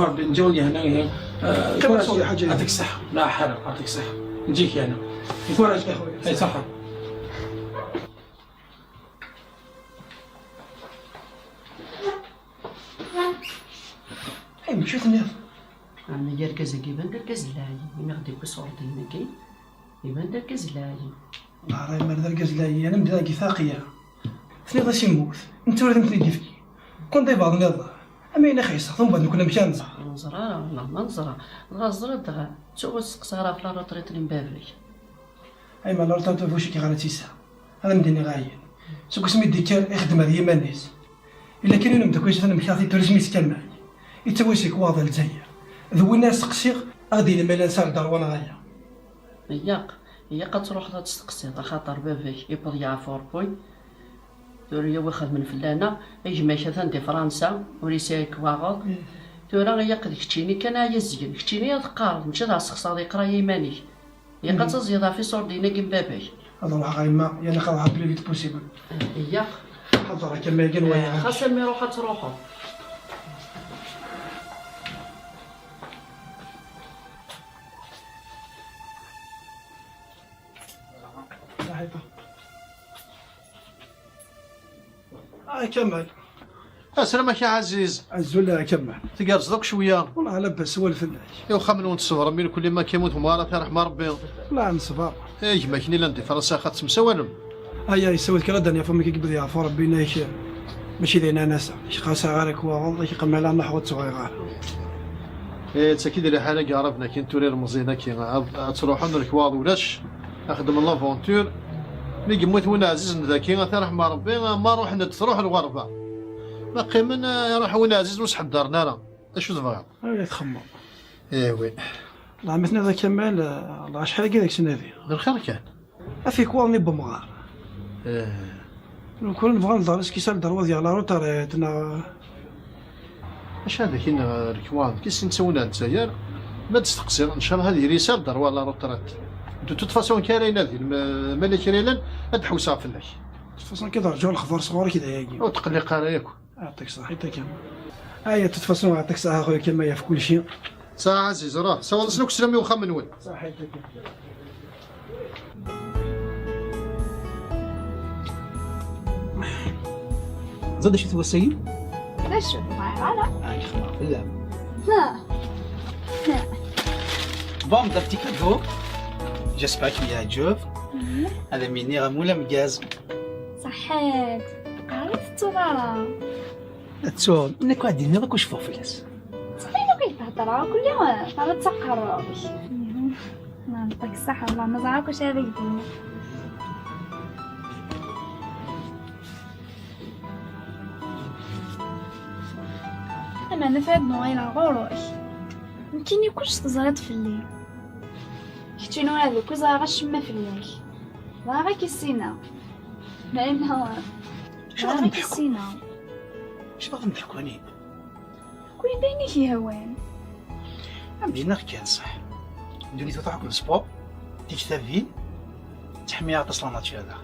Rebbi, nǧawni hna, ihi, eh, Qqimet tura, ḥaǧa. Yɛṭik ṣṣeḥḥa. La ḥala, yɛṭik ṣṣeḥḥa. Nǧik hna. Tura, ay ṣṣeḥḥa. Ay, mačči tenniḍ? Ɛni argaz-agi iban d argaz n lɛali, imi ɣ-d-yewwi ṣṣur-agi, iban d argaz n lɛali. Neɛra iman d argaz n lɛali, ana mdin deg taqya. Tenniḍ-as yemmut, netta ur d am-ten-id-yefki. Kwan d ibaḍ nniḍen, am ayen ixeṣṣa, tumbeḍ nekni amek ara nẓer. Ur neẓra ara, neɣ ma neẓra, dɣa teẓriḍ dɣa, ttuɣ ur testeqsa ara ɣef la retraite n baba-k. Ay ma la retraite n baba-k ɣer ad tt-yesɛa. Ad am-d-iniɣ ayen. Seg wasmi d-yekker, ixeddem ar yiman-is. Illa kan yiwen umeddakel-is atan mektaɣ-t-id tura asmi yeskamay. Yettawi-d lekwaɣeḍ ar Lezzayer. D winna i steqsiɣ, ad d-yini ma yella nesɛa lderwa neɣ ala. Ilaq, ilaq ad truḥeḍ ad testeqsiḍ, axaṭer baba-k yewweḍ yeɛfu Rebbi. Tura yawi xedmen fell-aneɣ, gma-k atan di Fransa, ur yesɛi lekwaɣeḍ. Mm. Tura ilaq d keččini kan ara yezgen, keččini ad teqqareḍ, mačči ad as-tessexṣareḍ yeqra i yiman-ik. Ilaq ad taẓeḍ ɣef iṣurdiyen-agi n baba-k. Ad ruḥeɣ a yemma, yerna ad ruḥeɣ plus vite possible. Iyya. Ḥaḍer akka ma igan waya. Xas armi ruḥ ad truḥeḍ. Ah, Kamal. Aslam-ak a Ɛaziz. Azul a Kamal. Tgerrzeḍ akk cwiya. Wellah ala bas, swal fell-ak. I uxxam-nwen tṣebrem i lkulli ma k-yemmut umɣar, ad t-iṛḥem Ṛebbi. Wellah nesber. Eh, gma-k-nni llan di Fransa, axaṭ temsawalem. Aya, yessawal kra Dani Fumi, kik bdi yeɛfu Ṛebbi, inak mačči d ayen ara nasa. Kik xas ara k-waɣeḍ, kik qemmel ara nruḥ ur ttɣiɣ ara. Eh, d taki d liḥala n yiɛraben-agi n tura ilemẓiyen-agi, ad, ad truḥem lekwaɣeḍ ulac. Ad xedmen l'aventure. Mi yemmut win ɛzizen daki, ad t-iṛḥem Ṛebbi, ma ruḥen-d, truḥ lɣerba. Ma qqimen, eh, iṛuḥ win ɛzizen ur s-ḥeddaren ara. D acu tebɣiḍ? Ay, txemmeḍ. Eh, oui. Lɛametna d Kamal, eh, acḥal-agi deg-s nadi. D lxir kan. Af ikwaḍen i wemɣar. Eh. Nekni nebɣa ad nḍer iskisal d rrwaḍ yeɣ la retraite, neɣ Acu ad ak-iniɣ, lekwaɣ, kis netta win ar Lezzayer, ma d-testeqsiḍ, ncallah ad yili yesɛa lderwa la retraite. De toute façon, kra yellan din, ma, ma la kra yellan, ad d-ḥewseɣ fell-ak. De toute façon, ad rǧuɣ lexbar sɣur-k d ayagi. Ur tqelliq ara yakk. Yeɛṭik ṣṣeḥḥa, yeɛṭik ṣṣeḥḥa. Aya, de toute façon, yeɛṭik ṣṣeḥḥa a xuya Kamal ɣef kulci. Ṣṣeḥḥa ɛziz, ruḥ, sawḍ-asen akk sslam i uxxam-nwen. Ṣṣeḥḥa, yeɛṭik ṣṣeḥḥa. Teẓriḍ d acu-t wass-agi? D acu? Ur ẓriɣ ara. Ah, yexleq fell-am. Ha. Ha. Bon, d un petit cadeau. J'espère qu'il y a Job. Mhm. Ad am-iniɣ amul ameggaz. Ṣaḥḥit. Qari tettuḍ ara. Ad ttuɣ, nekk ad d-iniɣ akk cfuɣ fell-as. Ttxil-k, i d-theddreḍ akk-nni, terra-d s aqerru-k. Yeɛṭik ṣṣeḥḥa, Allah, ma ẓriɣ akk acu ara k-d-iniɣ. Ameɛna tura ad n-uɣaleɣ ɣur-k. Nekkini kullec teẓriḍ fell-i. Keččini ula d nekk ur ẓriɣ acemma fell-ak. Bɣiɣ ad k-issineɣ. Meɛna acu bɣiɣ ad k-issineɣ. Acu bɣiɣ ad m-d-ḥkuɣ? Kul d ayen i k-yehwan. Am d-yenna kan ṣṣeḥ. Ddunit ur tɛeggem sport, tiktabin, ttḥemmil aṭas la nature daɣ.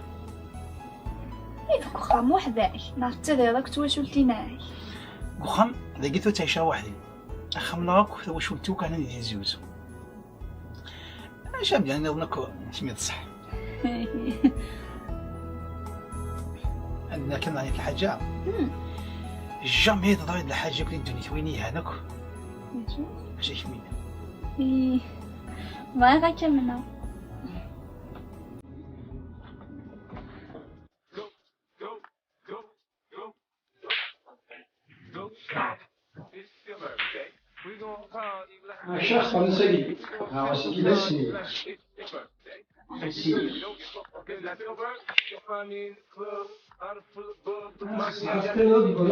I deg uxxam weḥd-k, neɣ tettadireḍ akked twacult-inek? Deg uxxam, dagi tura ttɛiceɣ weḥd-i. Axxam-nneɣ akk, tawacult-iw kan ad d-yezzuzu. Acu am d-yanniḍen akk, isem-is ṣṣeḥ. Ad nniɣ kan ɛni lḥaǧa. Jamais teḍra-d lḥaǧa akk di ddunit, win yelhan akk. Mačči? Mačči kemmini. Ih. Bɣiɣ ad kemmleɣ. Maca xemsa-yi. Ɣer sigi d ass-nni. Xemsa-yi. Xemsa-yi.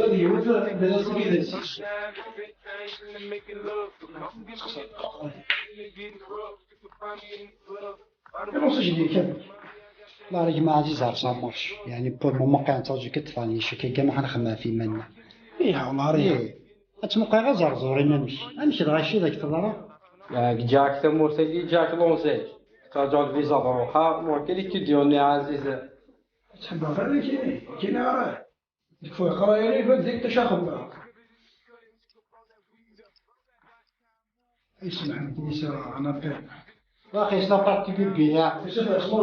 Ad yiwet d ass-nni d ass-nni. Iruṣ jdi kan. La règle ma Aziz ar Samuc. Yeɛni, pour le moment, qqiɣ nettaǧu kan ṭṭfan icek-agi ma ḥanxemmeɛ ɣef yiman-nneɣ. Ih, la règle. Ih. Ad tmuqleḍ aẓerẓur iman-ik. Amek dɣa acu i d ak-teḍra? Ah, ǧǧiɣ-ak tamurt-agi, ǧǧiɣ-ak l'onzage. Ttaǧuɣ lviza ad ruḥeɣ, donc, il est étudiant, Aziz. Ad tḥebbeɣ kan kini, kini ara. Deg fu iqra yari, iban zik tac axemmeɣ. Isem Ḥmed Nisa, un appel. Waqil c'est la partie du billet. C'est ça, c'est ça.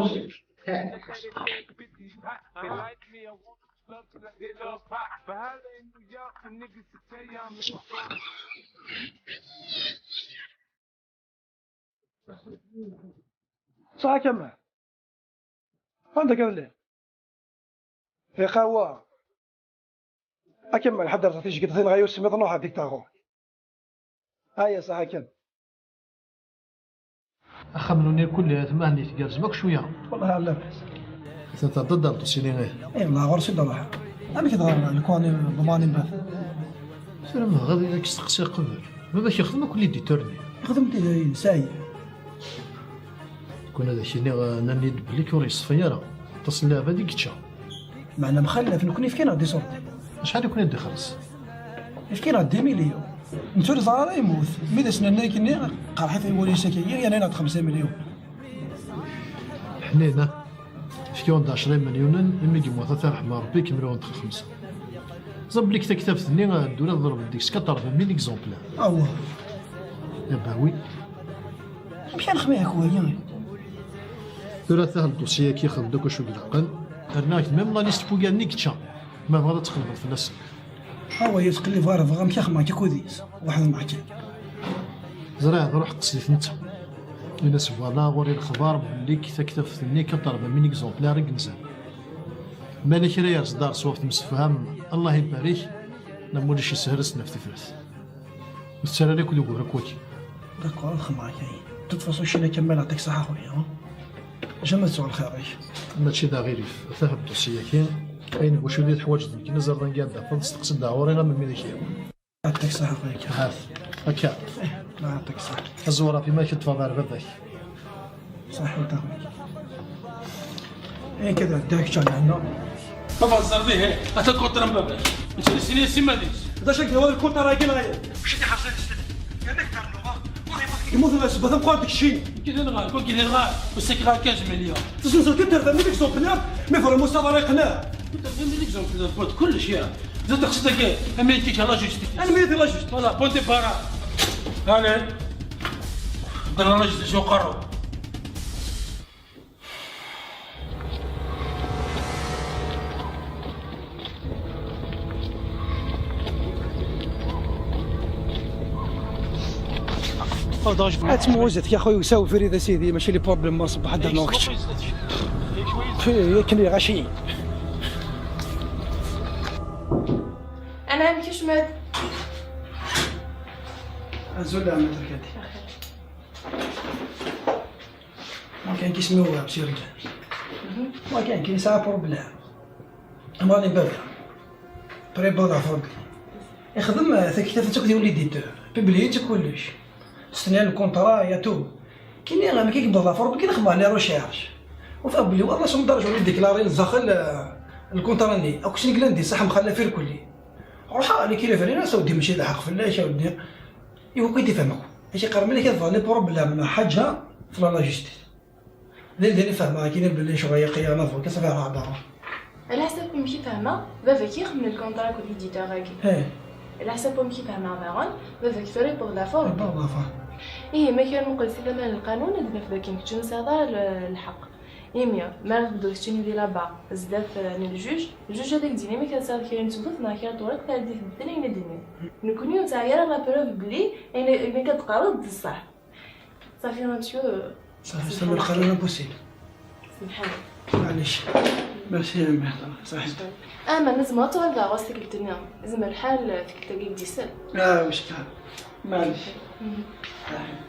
صح كمل. عندك اللي يقوى. أكمل حد رصة تيجي كده ثاني غير سميط نوح هذيك تاغو. هيا صح كمل. Axxam-nni kul tmahni tgerrzem akk cwiya. Wellah ɛla bas. Atan tɛeddaḍ ar ṭṭusini, ih? Ih, wellah ɣur-s i d-ruḥeɣ. Amek dɣa lkwani ḍmani mbagħad? Ssarameɣ ad ak-steqsiɣ qbel. Baba-k yexdem akk l'éditeur-nni? Yexdem tidrin, sayi. Kun ad ak-iniɣ, nnan-iyi-d belli ur yeṣfi ara. Aṭas n leɛbad i yečča. Meɛna mxallaf, nekni fkan-aɣ-d iṣurdi. Acḥal i kun-id-ixelleṣ? Fkan-aɣ-d dix millions. Netta ur yeẓra ara yemmut. Mi d as-nenna akkenni, qerḥit i wul-is akkenni, yerna-aɣ-d xemsa millions. Ḥnina. Fkiwen-d ɛecra imelyunen, imi yemmut ata ṛeḥma Ṛebbi, kemmlen-d xemsa. Ẓer belli taktabt-nni, ddula teḍleb deg-s quatre-vingt mille exemplaires. Awah. Eh ben oui. Amek ara nexdem akk waya? Tura ata le dossier-agi xdem-d akk acu ilaqen. Rniɣ-ak-d même la liste n wugar-nni yečča. Ma tebɣiḍ ad tqellbeḍ fell-asen. Awa, yettqellib ɣer bɣa amek axemmeɣ akka kudis. Waḥed maɛkan. Ẓriɣ, ad ruḥ qes di tnetta. Ini-as voilà, ɣur-i lexbar belli taktabt-nni quatre-vingt mille exemplaires i yenzan. Ma yella kra yerẓ-d ar ṣṣwab temsefham, Allah ibarik, neɣ ma ulac yeshel ad s-naf tifrat. Ur tettarra ara akk d ugur akk wagi. D'accord, ad xedmeɣ akka. De toute façon, cci-nni Kamal, yeɛṭik ṣṣeḥḥa a xuya. Jamais ad tuɣ lxir-ik. Mačči d aɣilif, ata le dossier-agi. Ayen n wacu i teḥwaǧeḍ nekkini ẓer d anga ad d-tafeḍ, steqsi-d ɣur-i am wid i k-yehwan. Yeɛṭik ṣṣeḥḥa a xuya. Hat, akka. Eh, yeɛṭik ṣṣeḥḥa. Aẓewwer ɣef iman-ik ad teffɣeḍ ɣer baba-k. Ṣaḥḥa a xuya. Ayen kan ad ɛeddaɣ kečč ar lehna. Ma txeẓẓreḍ ihi, ata lkunṭra n baba-k. Mačči d sin-is iman-is. D acu akka d lkunṭra-agi neɣ? Mačči d iḥerṣen s-, yerna-k ternuḍ, ur imutu d asebba tameqqrant deg ccin. Kif nɣa, kif nɣa, ussak ɣer quinze millions. Tezenzeḍ kan terba mille exemplaires, mais vraiment ça va yeqneɛ. Terba mille exemplaires, kullec ya. D taqsiṭ-agi, amek i la justice. Amek i la justice. Voilà, point de barre. Allez. Ddren la justice uqerru. Ad tmuhuzet ya xuya, usaw ubrid a sidi, mačči les problèmes ma ṣebbeḥ ad d-rnuɣ kečč. Fi, yakan i ɣaci. Anɛam, kecmet. Azul, ɛemmi Terkati. Ma kan kismi ur ɣabs irgan. Ma kan kin yesɛa problème. Amɣan i baba. Préparateur. Ixdem, eh, taktabt akk d l'éditeur. Publié-tt kullec. Stenyan lkunṭra, ya tout. Kini, amek i yewweḍ ɣer Ṛebbi, kini xedmeɣ les recherches. Ufiɣ belli wallah s umderj ur yeddiklari daxel, eh, lkunṭra-nni. Akk sin glan di ṣaḥ mxallaf irkelli. Ruḥeɣ, nekk i lefrin, a s-awdi mačči d lḥeqq fell-ak, a awdi. Iwakken i d-ifhem akk. Acu iqqar mliḥ ad tebɣa les problèmes ḥaǧa tella la justice. Din din i fehmeɣ akkin belli ccɣel yeqqi anavu kan ṣafi ɣer ɛdaṛa. Ɛla ḥsab wamek i fehmeɣ, baba-k ixdem lkunṭra akked l'éditeur-agi. Ih. Ɛla ḥsab wamek i fehmeɣ daɣen, baba-k tura yewweḍ la forme. Yewweḍ la forme. Ihi, ma kra nmuqel si tama n lqanun, ad naf dakken kečč ur tesɛiḍ ara l-, lḥeqq. Imi, mi ara tbedduḍ keččini di laba, zdat, eh, n ljuj, ljuj ad ak-d-yini ma kra tesɛiḍ kra n tewwurt neɣ kra n tewriqt ara d-iteddun ayen ad d-inin. Nekkni ur nesɛi ara la preuve belli ayen, ayen akka d-teqqareḍ d ṣṣeḥ. Safi, monsieur. Safi, safi, lqanun abusin. Semḥen. Maɛlic. Merci, a mmi. Saḥit. Ah, ma nezmer ad tuɣal daɣ ɣas tikkelt-nni. Yezmer lḥal tikkelt-agi d-isel. Ah, wis kan. Maɛlic. Mhm. Saḥit.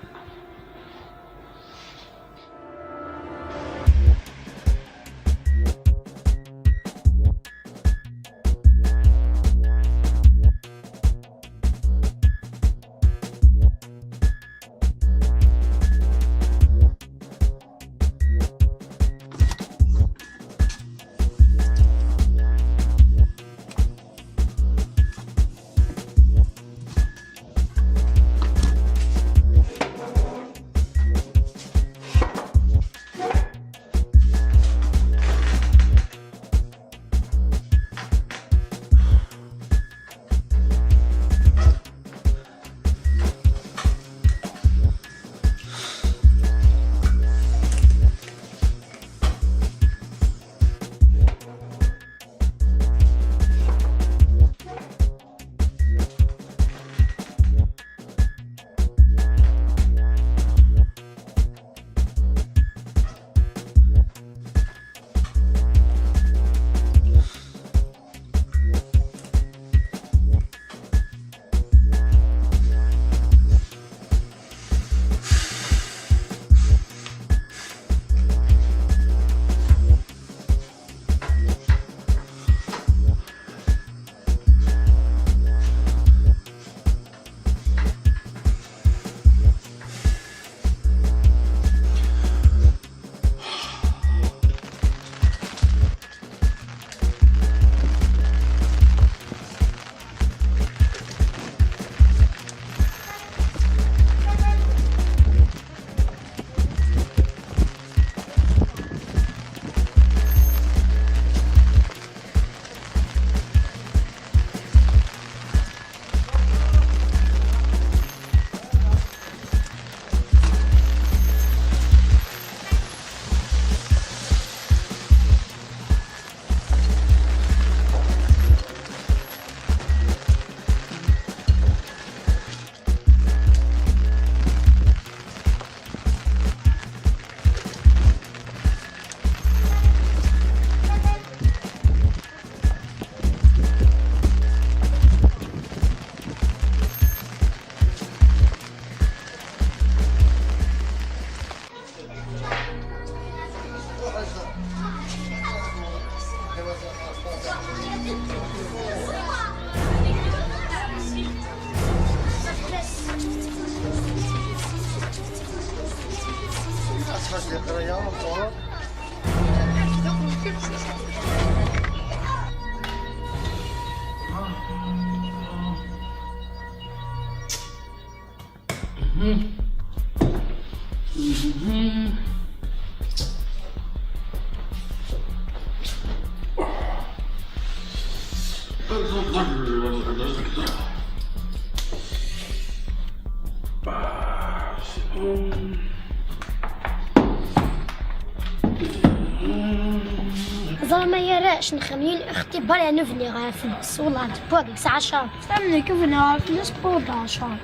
Ẓer ma yara acu n xemyun ixtibar, yani ur bniɣ ara fell-as, wellah d wagi yesɛa ccer. Am nekk ur bniɣ ara fell-as, wala d ccer.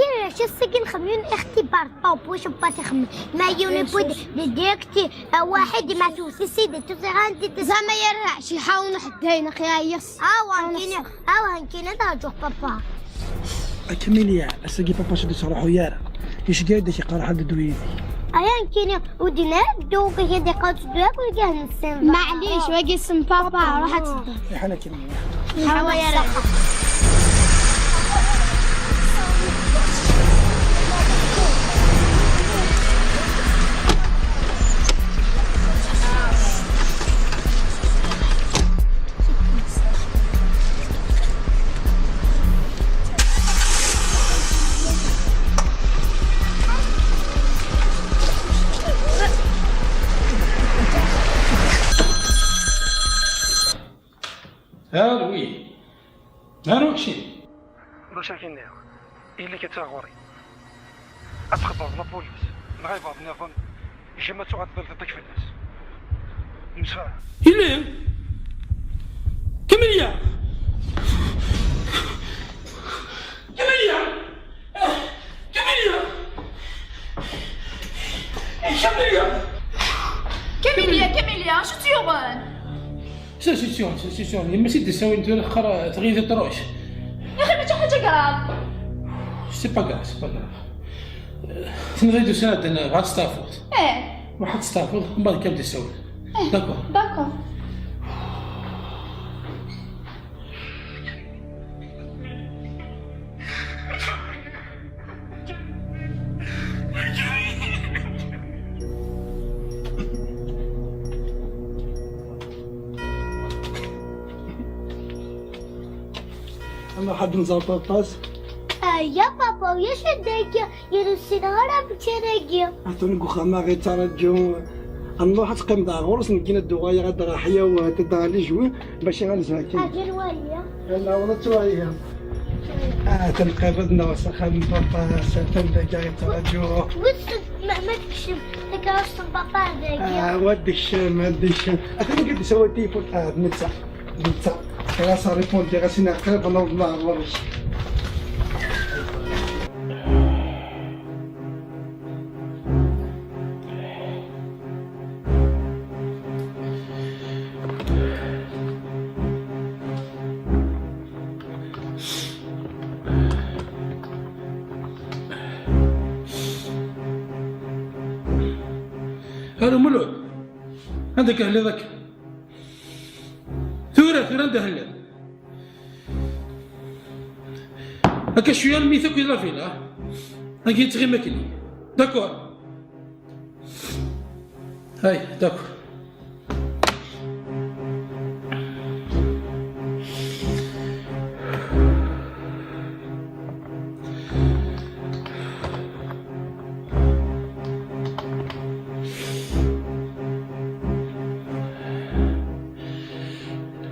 Yara acu ass-agi n xemyun ixtibar, ṭawp, wacu bbat ixemmem? Ma yiwen yewwi-d d direct, ah, waḥid, ma tewwet-it-id, tuẓiɣ anda i t-, Zama yara acu iḥawen uḥedday, neɣ yeɛyes. Awa, nekkini, awa, nekkini ad rǧuɣ papa. A Kamilya, ass-agi papa-s ur d-yettruḥu ara. Iceggeɛ-d ak-iqerḥ ad d-ddu yid-k. Aya nekkini, ur d-yenni ara ddu, kif i d-iqqar tteddu akk lǧehd-nsen. Maɛlic, wagi isem papa, ruḥ ad teddu. Iḥan a Kamilya. Ḥawa ara. Alo, oui. Alo, keččini. Bac ad k-iniɣ, ili-k ad taɣuri. Ad txebbreḍ la police, neɣ ibeɛḍ nniḍen, jama ad tuɣal tbal tiṭ-ik fell-as. Nemsefham. Yelli! Kamilya! Kamilya! Kamilya! Kamilya! Kamilya, Kamilya, acu tt-yuɣen? C'est sûr, c'est sûr. Yemma-s i d-issawin tura axir tɣil truc. Yaxi mačči ḥaǧa grave. C'est pas grave, c'est pas grave. Tenɣi-d ussan-a, bɣa ad testeɛfuḍ. Eh. Ruḥ ad testeɛfuḍ, mbeɛd kan d-issawel. Eh, d'accord. D'accord. Ama ḥedd nẓer papa-s? Aya papa, ulac dagi, ur ssineɣ ara amek ara giɣ. Atan deg uxxam-a ɣ-ittaraǧu. Ad nruḥ ad teqqimeḍ ɣer ɣur-s, nekkini ad d-uɣaleɣ ad d-ɣer ḥyaw, ad d-ɣer les jouets, bac ad nzerken. Agi wali. Yalla, wala ttwaliɣ. Ah, tanqabeḍ-nneɣ s axxam n papa, s atan dagi ɣ-ittṛaǧu. Wissen ma, ma tekcem takeṛṛust n papa dagi. Ah, wa d-ikcem, wa d-ikcem. Atan dagi d-isawal tilifun. Ah, d netta, d netta. Ɣas rripundi, ɣas inna qrib ad naweḍ ɣer ɣur-k. Alo Mulud, anda akka telliḍ akka? Tura, tura anda telliḍ? Akka cwiya almi takk di la villa. Agi yettɣimi akken. D'accord. Hay, d'accord.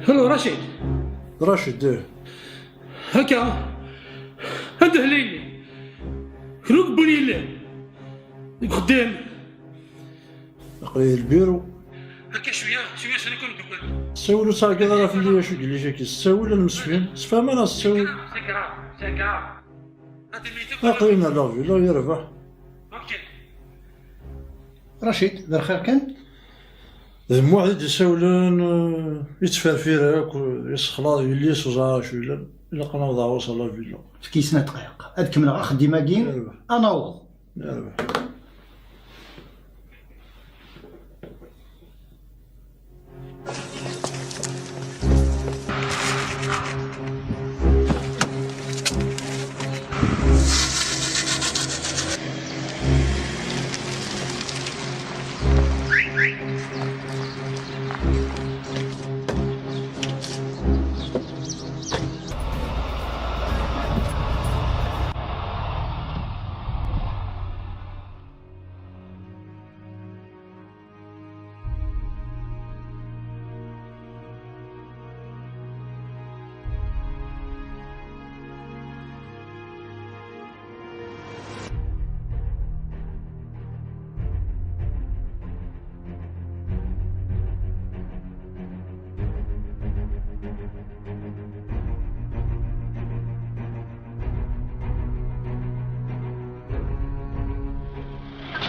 Hello, Rachid. Rachid, eh. Akka. Anda hla yelli? Kra ur yewwin yelli? Deg uxeddim. Aql-i di lbiru. Akka cwiya, cwiya sani kun dewwel. Ssawel ur ttɛeggiḍ ara fell-i acu yelli-k-agi. Ssawel ad nemsefhim. Sefhem ara ssawel. C'est grave, c'est grave. Aql-i neɣ la villa yerbeḥ. Ok. Rachid, d lxir kan? D Muḥ i d-isawlen, eh, yettferfir akk, eh, yessexlaḍ yelli-s ur ẓriɣ acu yellan. Ilaq ad naweḍ ɣur-s ɣer la villa. Efk-iyi snat dqayeq. Ad kemmleɣ axeddim-agi, yerbeḥ, ad naweḍ. Yerbeḥ.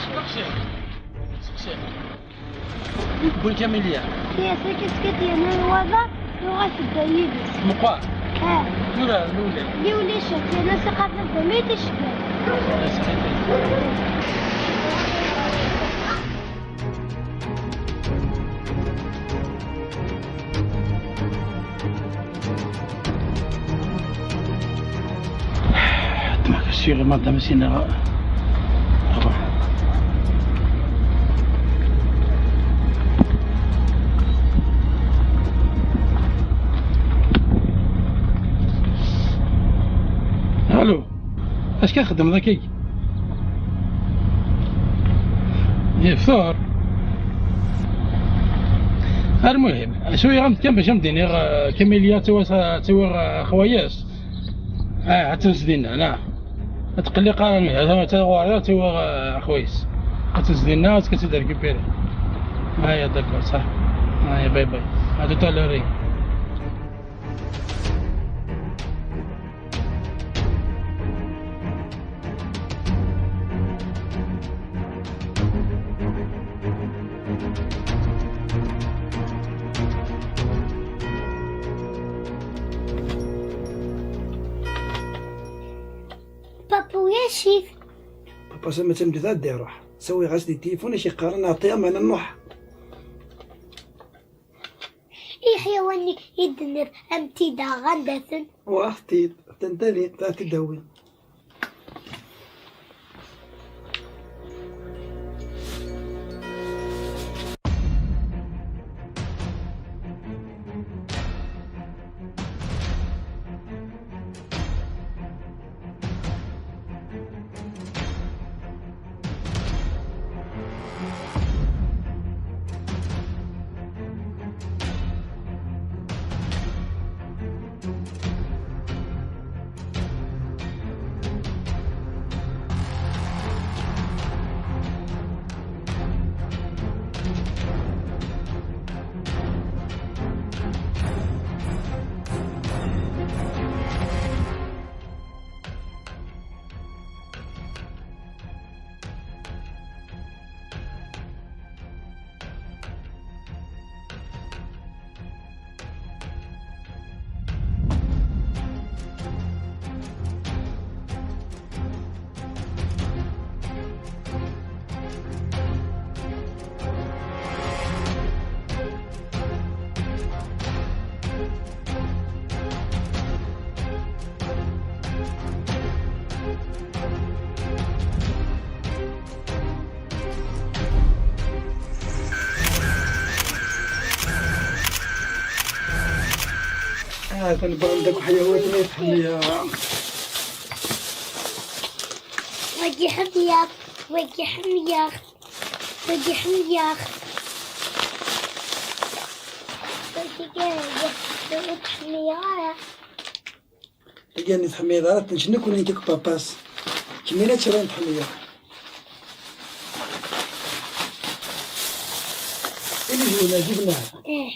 Steqsi. Steqsi. Wi yewwin Kamilya? Yes, akken tekkat yerna lwaba, yuɣal tedda yid-s. Meqqar? Ah. Tura, newlal. Li ulac, yerna s iqabel d amid iceggal. Ddmeɣ kasiɣ i madam Sina. Alo. Acu ara txedmeḍ akkagi? Yeftur. Almuhim, swiɣ-am-d kan bac am-d-iniɣ, eh, Kamilya ad tawi, ad tawi, eh, xwayes. Ah, ad tens dinna, neɣ? تقلي قرني، هذا ما تغواري، تيوا خويس. كتزدينا، كتزيد ريكوبيري. هيا، داكور، صح. هيا، باي باي. هادو تاع لوري. Papu, ya chef. Papa, ça m'a dit de dire. Sawi ras di téléphone, chez Karan, à terme, non. Iḥyawanen i d-tenniḍ, am t-id-aɣ anda-ten? Waḥtid, tentani, ta t-id-awi. آه، تنبغي عندك حيوانات ما يتحمل يا. واجي حمية، واجي حمية، واجي حمية. واجي حمية. Tagi-nni tḥemmleḍ ara tenčnek ula d nekk papa-s. Kemmini ad tiliḍ tḥemmleḍ. Ini-d win ɛǧibnaɣ. Eh.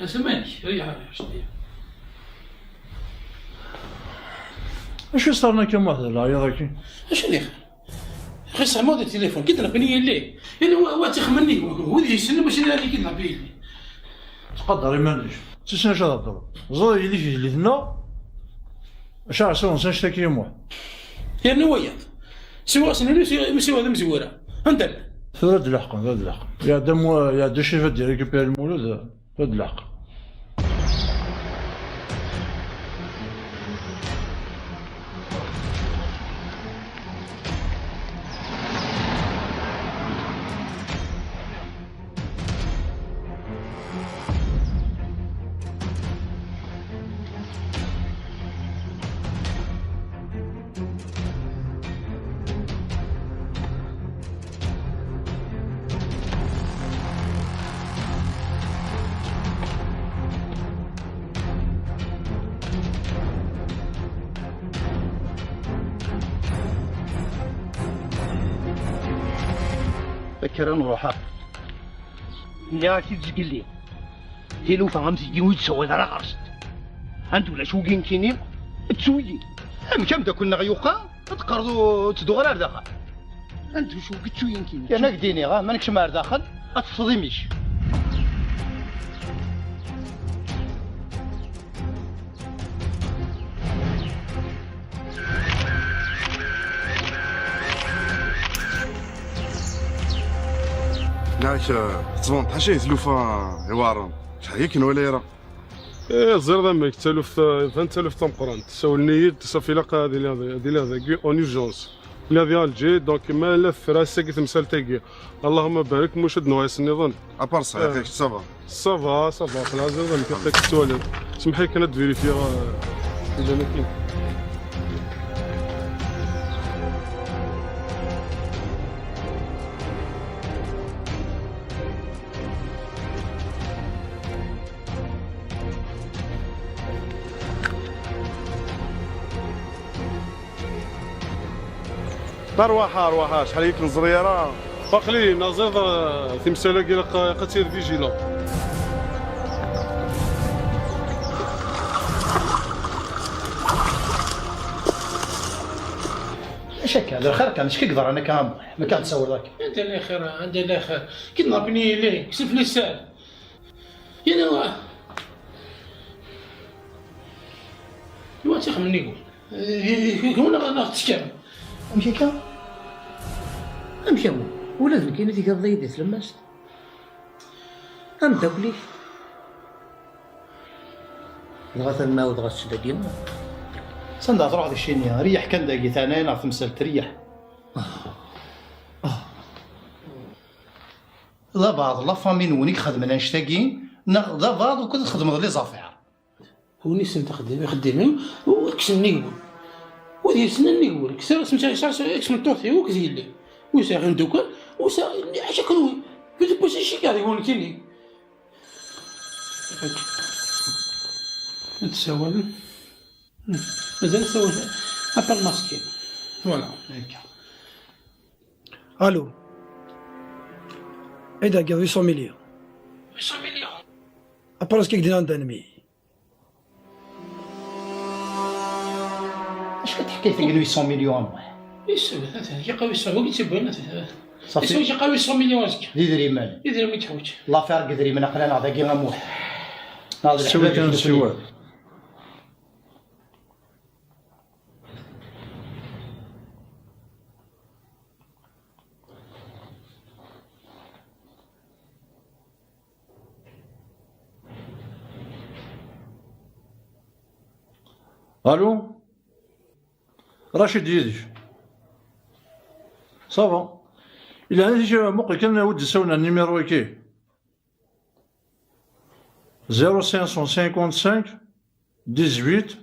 يا سمانك، ريح، ريح، شوية. Acu i s-terna akka Muḥ d leɛyaḍ-agi? Acu n ixir? Axi sɛiɣ ma d tilifun, kid nabini yelli. Yelli wa, wa tixemmenni, wa, wa d yisni, mačči d yelli kid nabini yelli. Ttqadar iman-ik. Tissneḍ acu ad hedreḍ. Ẓer yelli-k yelli-tneɣ. Acu ɛṣiwen s annect-agi i Muḥ? Yerna wayeḍ. Siwa asen-inu, siwa, siwa d amezwura. Anda llan? Tura d leḥqen, d leḥqen. Iɛedda mu-, iɛedda ccif ad d-irécupérer Lmulud, tura d leḥqen. Kker ad nruḥ, ah. Nniɣ-ak-id zgelli. Tilufa am tigi ur d-tessawal ara ɣer-sent. Anta ulac wigi nekkini, ttu-yi. Amek ameddakel-nneɣ yuqa, ad teqqareḍ ur ttedduɣ ara ar daxel? Anta ulac wigi ttu-yi nekkini? Yerna ak-d-iniɣ, ah, ma nekcem ar daxel, ad teṭṭfeḍ imi-k. Yak, tettbaneḍ ḥaca i tlufa iweɛren. Acḥal i k-nwala ara. Eh, ẓriɣ amek, taluft, eh, tban taluft tameqqrant. Sawlen-iyi-d, safi ilaq ad iliɣ, ad iliɣ dagi en urgence. Lliɣ di Alger, donc ma la tefra ass-agi temsalt-agi. Allahumma barik, muc ad nuɣal ass nniḍen. À part ça, eh, yak, ça va. Ça va, ça va, xlaṣ, amek akka tettwaliḍ? Semḥ-iyi kan ad vérifier, euh, ilan akin. Arwaḥ, arwaḥ, acḥal i k-neẓri ara. Aql-i naẓiḍ, eh, timsal-agi ilaq, ilaq ad tir vigilant. Acu akka? D lxir kan, acu i yeḍran akka a Muḥ? Ma kan tsawleḍ akka. Anda llan xir, anda llan xir. Kid napini yili, ksif lissal. Yella wa. Iwa tt-ixemmen igul. Huna ɣer neɣ tekkam. Amek akka? Amek amu? Ula d nekkini tgerḍ-iyi di tlemmast. Ameddakel-ik. Dɣa tanmawd ɣas dagi. Sanda truḥ di ccini? Riyeḥ kan dagi, teɛnaya neɣ temsalt, riyeḥ. D abaɛḍ la famille-nwen i ixedmen annect-agi, neɣ d abaɛḍ ukud txedmeḍ les affaires? Win yessnen taxeddim, ixeddim-im, u kksen nnig wul. Wid yessnen nnig wul, kksen, kksen, kksen, kksen tmeṭṭut-iw akked yelli. Ur yesɛi imeddukal, ur yesɛi, ḥaca kenwi. Kif tewwi si ccikar-iw nekkini. Ad tsawalem. Mazal tsawal. Appel masqué. Voilà, akka. Allô. Anda-agi huit cents millions. Huit cents millions. Après, ce qu'il dit dans le. Acu teḥkayt-agi n huit cents millions a Muḥ? Yessebet, atan, yeqqa huit cents, wagi tt-yewwin, atan. Safi. Yessebet, yeqqa huit cents millions azekka. D idrimen. D idrimen i teḥwaǧ. L'affaire n yidrimen aql-aneɣ dagi a Muḥ. Neɣ d leḥbab kan i Allô? Rachid yid-k. Ça va. Ilaq ad muqel kan wi d-isawlen ar numéro-agi. Zéro cinq cent cinquante-cinq, dix-huit,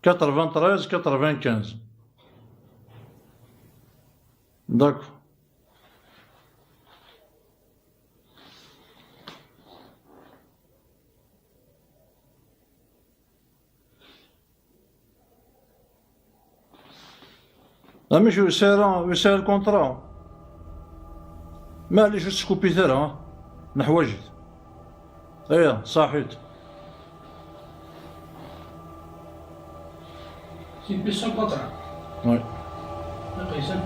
quatre-vingt-treize, quatre-vingt-quinze. D'accord. Amek ur yesɛi ara, ur yesɛi ara lkuntra? Maɛlic, ur teskupit ara, ha? Neḥwaǧ-it. Aya, ṣaḥit. C'est plus sans contrat. Oui. Après ça.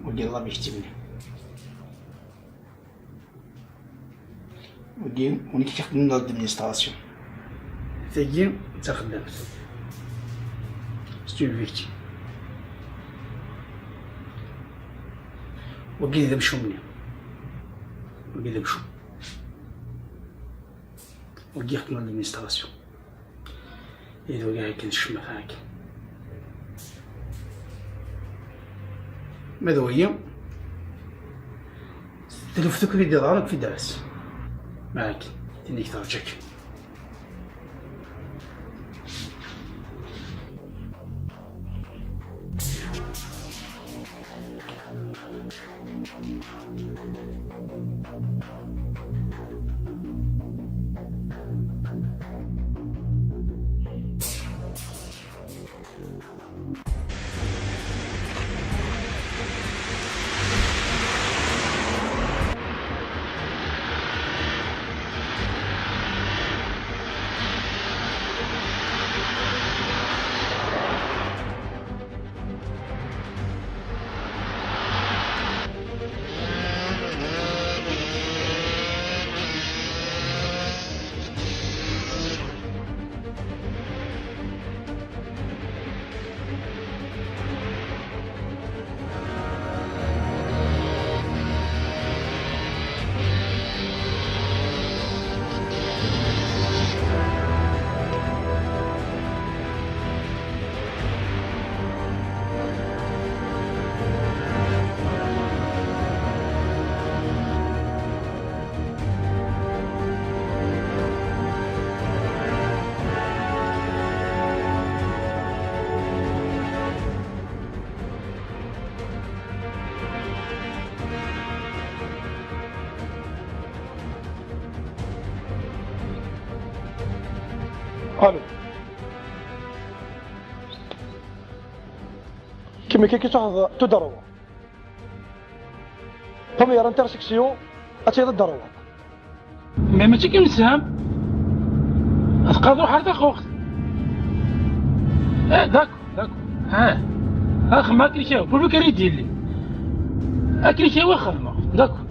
Wagi d llab iketben. Wagi, win i k-ixedmen d l'administration. Tagi d taxeddamt. C'est une victime. Wagi d amcum-nni. Wagi d amcum. Wagi ixedmen d l'administration. Iduga akken ccmata akken. Ma d wagi, tluft akk i d-iḍarren fi dras. Ma akken, tin i k-terǧa akken. Allô. Kemmel kan, kif tṛuḥeḍ tout droit. Première intersection, ad tiliḍ à droite. Mais mačči kan nesɛam. Tqaḍ uḥar taxuxt. Eh, d'accord, d'accord. Ah. Axem akken ikaw, pour le carré d'île. Akken ikaw xedmeɣ. D'accord.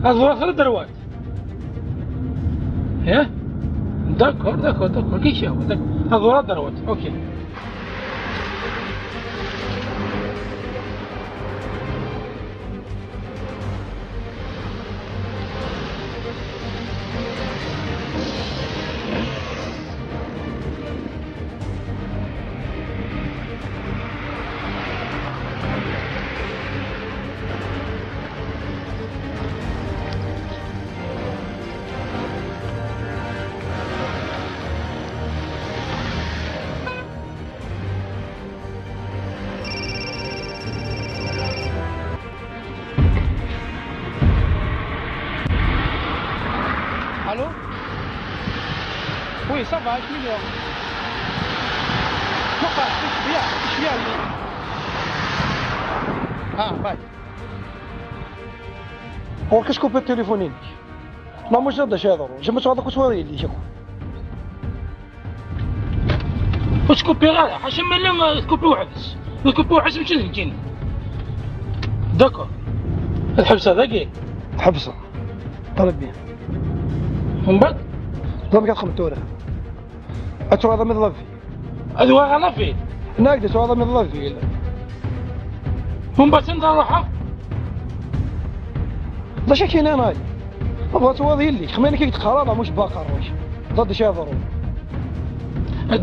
Ad ẓreɣ à droite. Eh? D'accord, d'accord, d'accord. Akken ikaw, d'accord. Ad ẓreɣ à droite. Ok. Allô ? Oui, ça va, je suis là. Non, pas, je suis bien, je suis bien, oui. Ah, bye. Ur kečč kupi téléphone-inek. Non, mačči d acu yeḍru. Jemma ttɣaḍ akk ttwaḍ yelli-k akk. Ur ttkupiɣ ara, ḥaca ma llan, eh, tkupi weḥd-s. Ur tkupi weḥd-s, mačči d nekkini. D'accord. Ad ḥebseɣ dagi. Ḥebseɣ. Très bien. Umbeɛd? Ẓer amek ad txedmeḍ tura. Ad tuɣaleḍ am la ville. Ad uɣaleɣ la ville. Nekk d tuɣaleḍ am la ville. Umbeɛd anda ruḥeɣ? D acu akka yenna? Tebɣa ad tuɣaleḍ yelli-k, xemma nekk i k-d-qqareɣ, la mouche baqerruc. Ẓer d acu yeḍrun.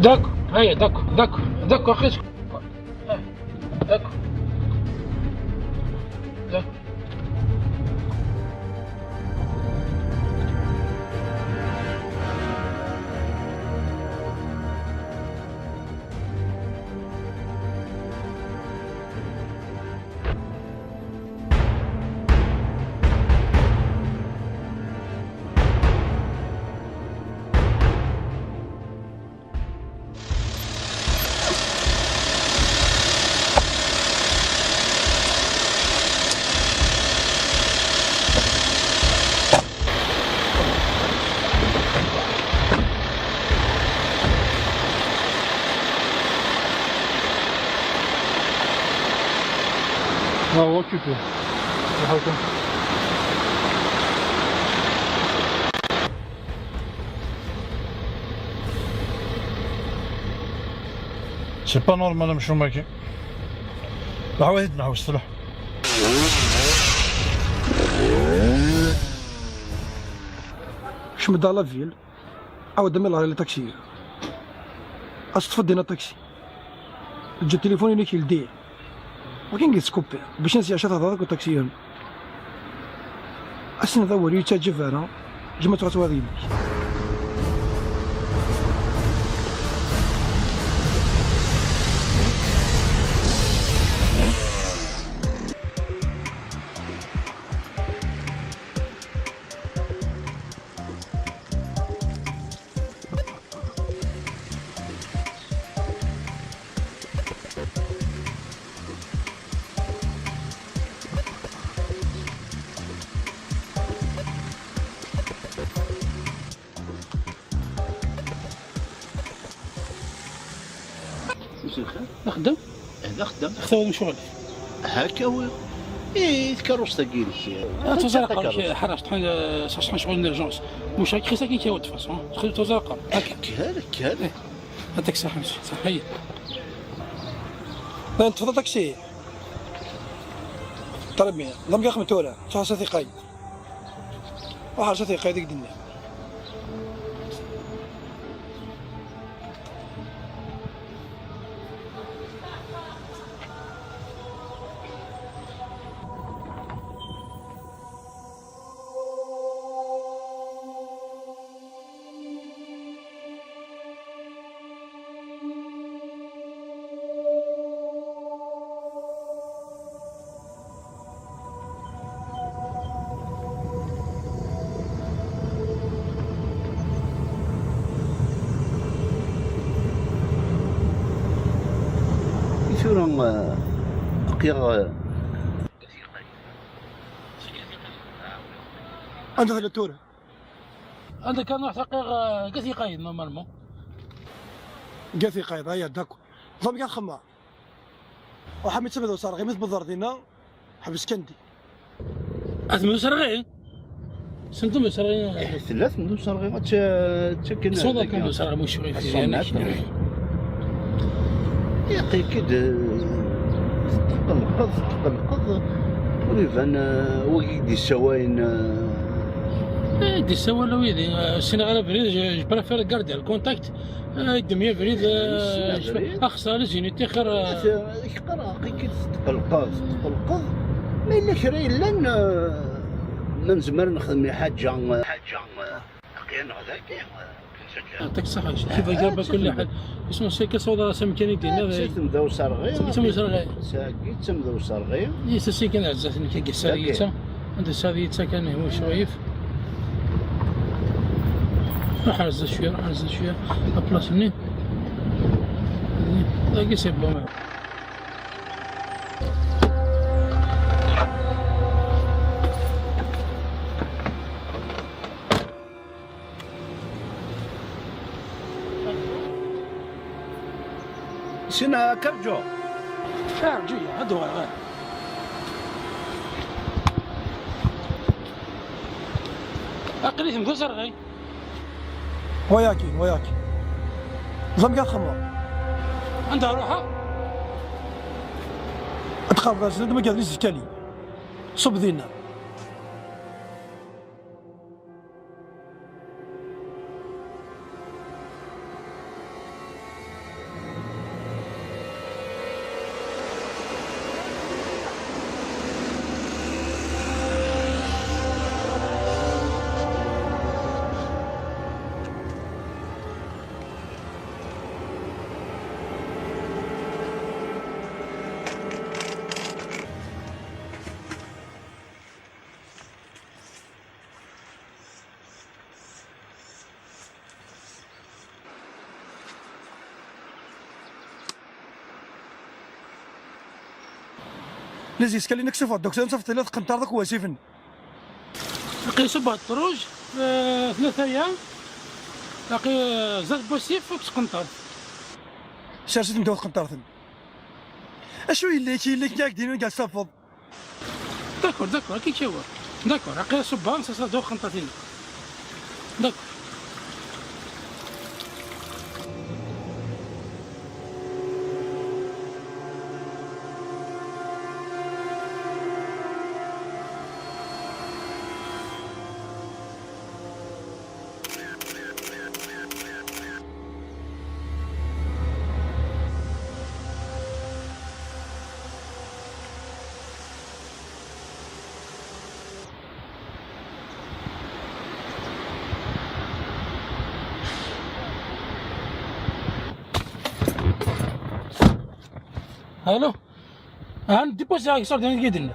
D'accord, هيا d'accord, d'accord, d'accord, أخي. D'accord. D'accord. Ah, occupé. C'est pas normal, amcum-agi. Leḥwayeǧ ad nḥewwes s leḥ. Kcem-d ɣer la ville, ɛawed amel ɣer les taxis. Ad teṭṭfeḍ din aṭaksi. Eǧǧ tilifun-inek yeldi. Wakin deg tkupi, bac ad nsi ɛica tehḍer akked taksiyen. Ass-n d awal ur yettaǧǧab ara, jma tura ttwaḍ yelli-k. مساء الخير. نخدم؟ هذا خدام. خدام شغل. هكا وي. إيه، تكروس تقيلك. آه، تزرق، تكروس. حراش، طحين، آه، صح، صح، شغل نيرجونس. مش هاك خيسا كي كيوت فاس، ها؟ خذ تزرق. هكا. هذا كان. إيه. هذاك صح، ماشي صح، هي. وين تفضل طاكسي؟ طلب مية. ضم يا خمتورة. صح، صح، ثقي. واحد صح، ثقي، ديك الدنيا. Tura, eh, qiɣ, eh, Anda tella tura? Anda kan ruḥ taqiɣ, eh, gat iqayen, normalement. Gat iqayen, aya, d'accord. Ẓam gat xemma. Uḥami tsemd usarɣi, mi tbedder dinna, ḥbes kan di. Ad tmud usarɣi? Sentum usarɣi. Eh, tella tmud usarɣi, ad tt-, ttaken. تصور كان usarɣi مش شوي في الصومات. Yaqi-k-id, eh, tetqelqeḍ, tetqelqeḍ. Ur iban, eh, wagi i d-issawayen, eh. Eh, d-issawal wid, eh, ssineɣ ara abrid, je, je préfère garder le contact. Eh, yeddem-iyi abrid, eh, ssneɣ abrid. Axṣar, zini, tixir, eh. Ad k-qqareɣ, aql-ik tetqelqeḍ, tetqelqeḍ. Ma yella kra yellan, eh, ma nezmer nexdem i ḥaǧa, eh, ḥaǧa, eh, aql-aneɣ dagi, eh, يعطيك الصحة، شوف، كيف جاب كل حد. اسمه سيكا صودا، راه سام كان يدينا. تمدا وصرغي. تمدا وصرغي. ساقي، تمدا وصرغي. يسا سيكا عزازني كي قصاريتا. عند الساريتا كان هو شويف. روح عزا شوية، روح عزا شوية. ابلاص منين؟ لاقي سي بون. Sina كرجو. كرجو يا هدو غير. أقلي ثم ثوسر غي. وياكي، وياكي. زعما كتخمم. عندها روحها؟ تقرب راس الندم قال لي زكالي. صب دينا. لي زيسكالي نكسف الدكتور نصف ثلاث قنطار ذاك واسفن. لقي صبع الطروج، آه، ثلاثة أيام. لقي، آه، زاد بوسيف فوق قنطار. سير سيدي ندوخ قنطار ثم. أشو يليك، يليك كاع دينو كاع صفض. داكور، داكور، هاكي كيوا. داكور، هاكي صبان، سا، سا، دو خنطتين. داكور. الو. عند ديبوزي راك صار ديال اليدين.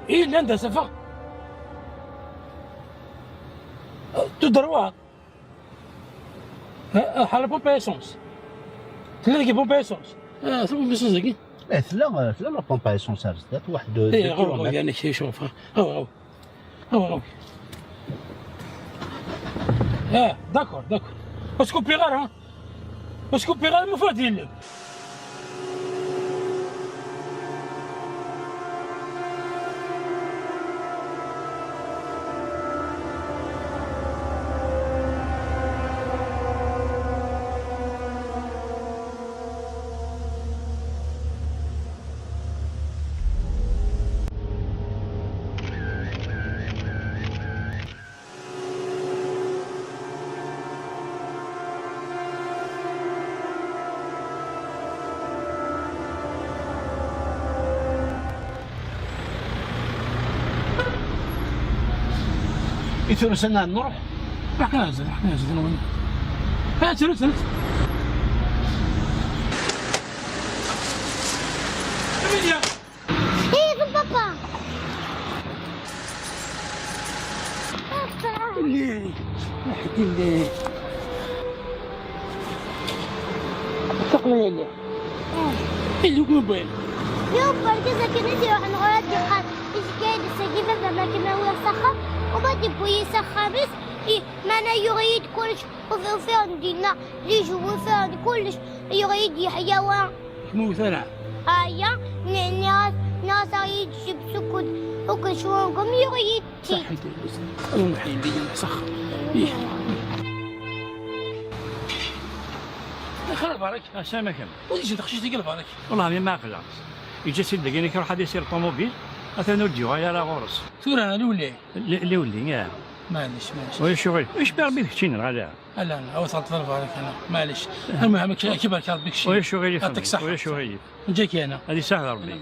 اي لا، انت سفا. تدروا. حال بومبا ايسونس. تلاقي بومبا ايسونس. اه، ثم بيسونس ذاكي. ايه، ثلا، ثلا لا بومبا ايسونس هذا. واحد ايه، غو، غو، يعني شي شوف. غو، غو. غو، غو. اه، داكور، داكور. اسكو بيغار، ها؟ اسكو بيغار مفرد يلي. إي ثورة سنة نروح. راح نازل، راح نازل، أنا وين؟ ها، سلت، سلت. إيه، في بابا. بابا. اللي، اللي. تقلي اللي. إيه. اللي يكون بين. Yiwen wergaz akken i d-iruḥen ɣur ad d-iqqar, izga-yi-d ass-agi baba-m akken awiɣ s axxam, u ma d-iwwi-yi s axxam-is, ih, meɛna yuɣ-iyi-d kullec, u ufiɣ-n dinna, di jewwi ufiɣ-n kullec, yuɣ-iyi-d yeḥyawan. Ur k-iwwit ara? Aya, nniɣ-as, nniɣ-as aɣ-iyi-d jibs ukud, ukud cwangum, yuɣ-iyi-d. Saḥit. Ruḥ yelli, sax. Ih. Axir lbarek. Asama kemm. Ur yezzi teqcict-agi lbarek. Wellah mi ma aql-aɣ. Yeǧǧa-tt-id dagi, nekk ruḥ ad isir ṭumubil. Atan ur d-yuɣal ara ɣur-s. Tura, liwli? Li-, liwli, ya. Maɛlic, maɛlic. Ulac uɣil. Ulac, bi Rebbi d keččini, neɣ ala? Ala, awi teɣṭeḍ lbarek, ala. Maɛlic. Almuhim, ak-, ak-ibarek Rebbi keččini. Ulac uɣilif. Yeɛṭik ṣṣeḥḥa. Ulac uɣilif. Neǧǧa-k yana. Ad isahel Rebbi.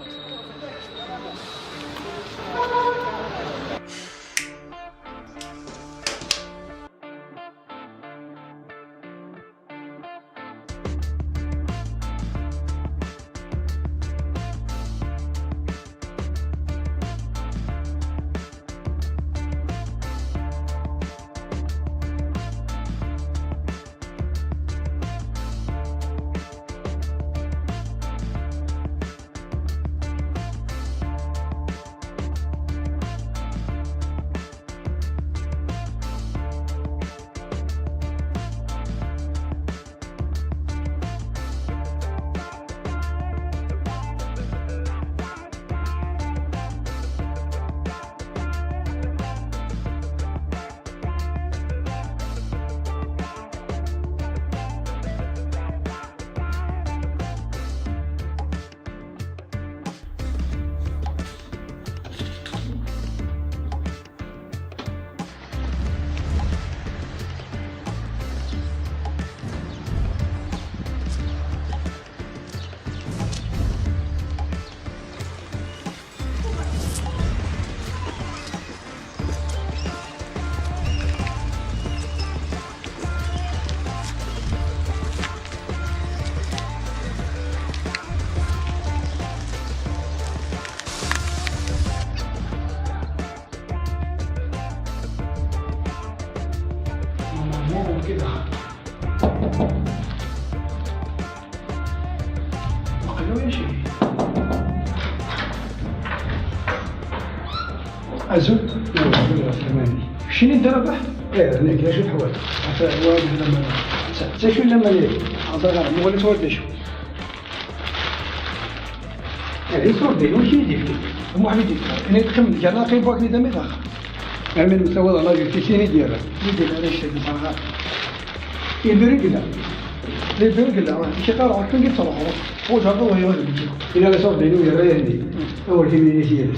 Azul. Keččini d Rabaḥ? Ih, nekk, d acu teḥwaǧ? Ata, wa, d lama. D acu lama-nni? Ẓer, muɣel-it war d acu. Ad iṣur din, ur k-iyi-d-yefki. Muḥ mi d-yefka. Akken i teqqim deg-a, laqi bu akken i d amid axxam. Armi nemsawaḍ, Allah yefki sin i d-yerra. I d-yerra anect-agi, ẓer. Ibrigla. Ibrigla, wa. Ki qara, akken i d-truḥeḍ. Ur ǧerrbeḍ, wa, wa, wa. Ina la iṣur din, ur yerra yanni. Awal kan i d-yerra.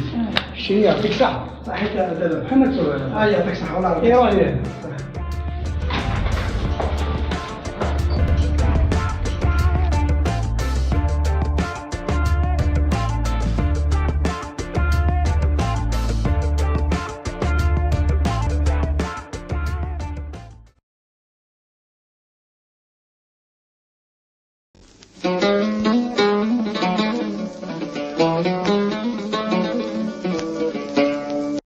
Keččini, yeɛṭik ṣṣeḥḥa. صحيت يا عبد الله. محمد سهيل. آه، يعطيك الصحة، والله العظيم. إيه، والله.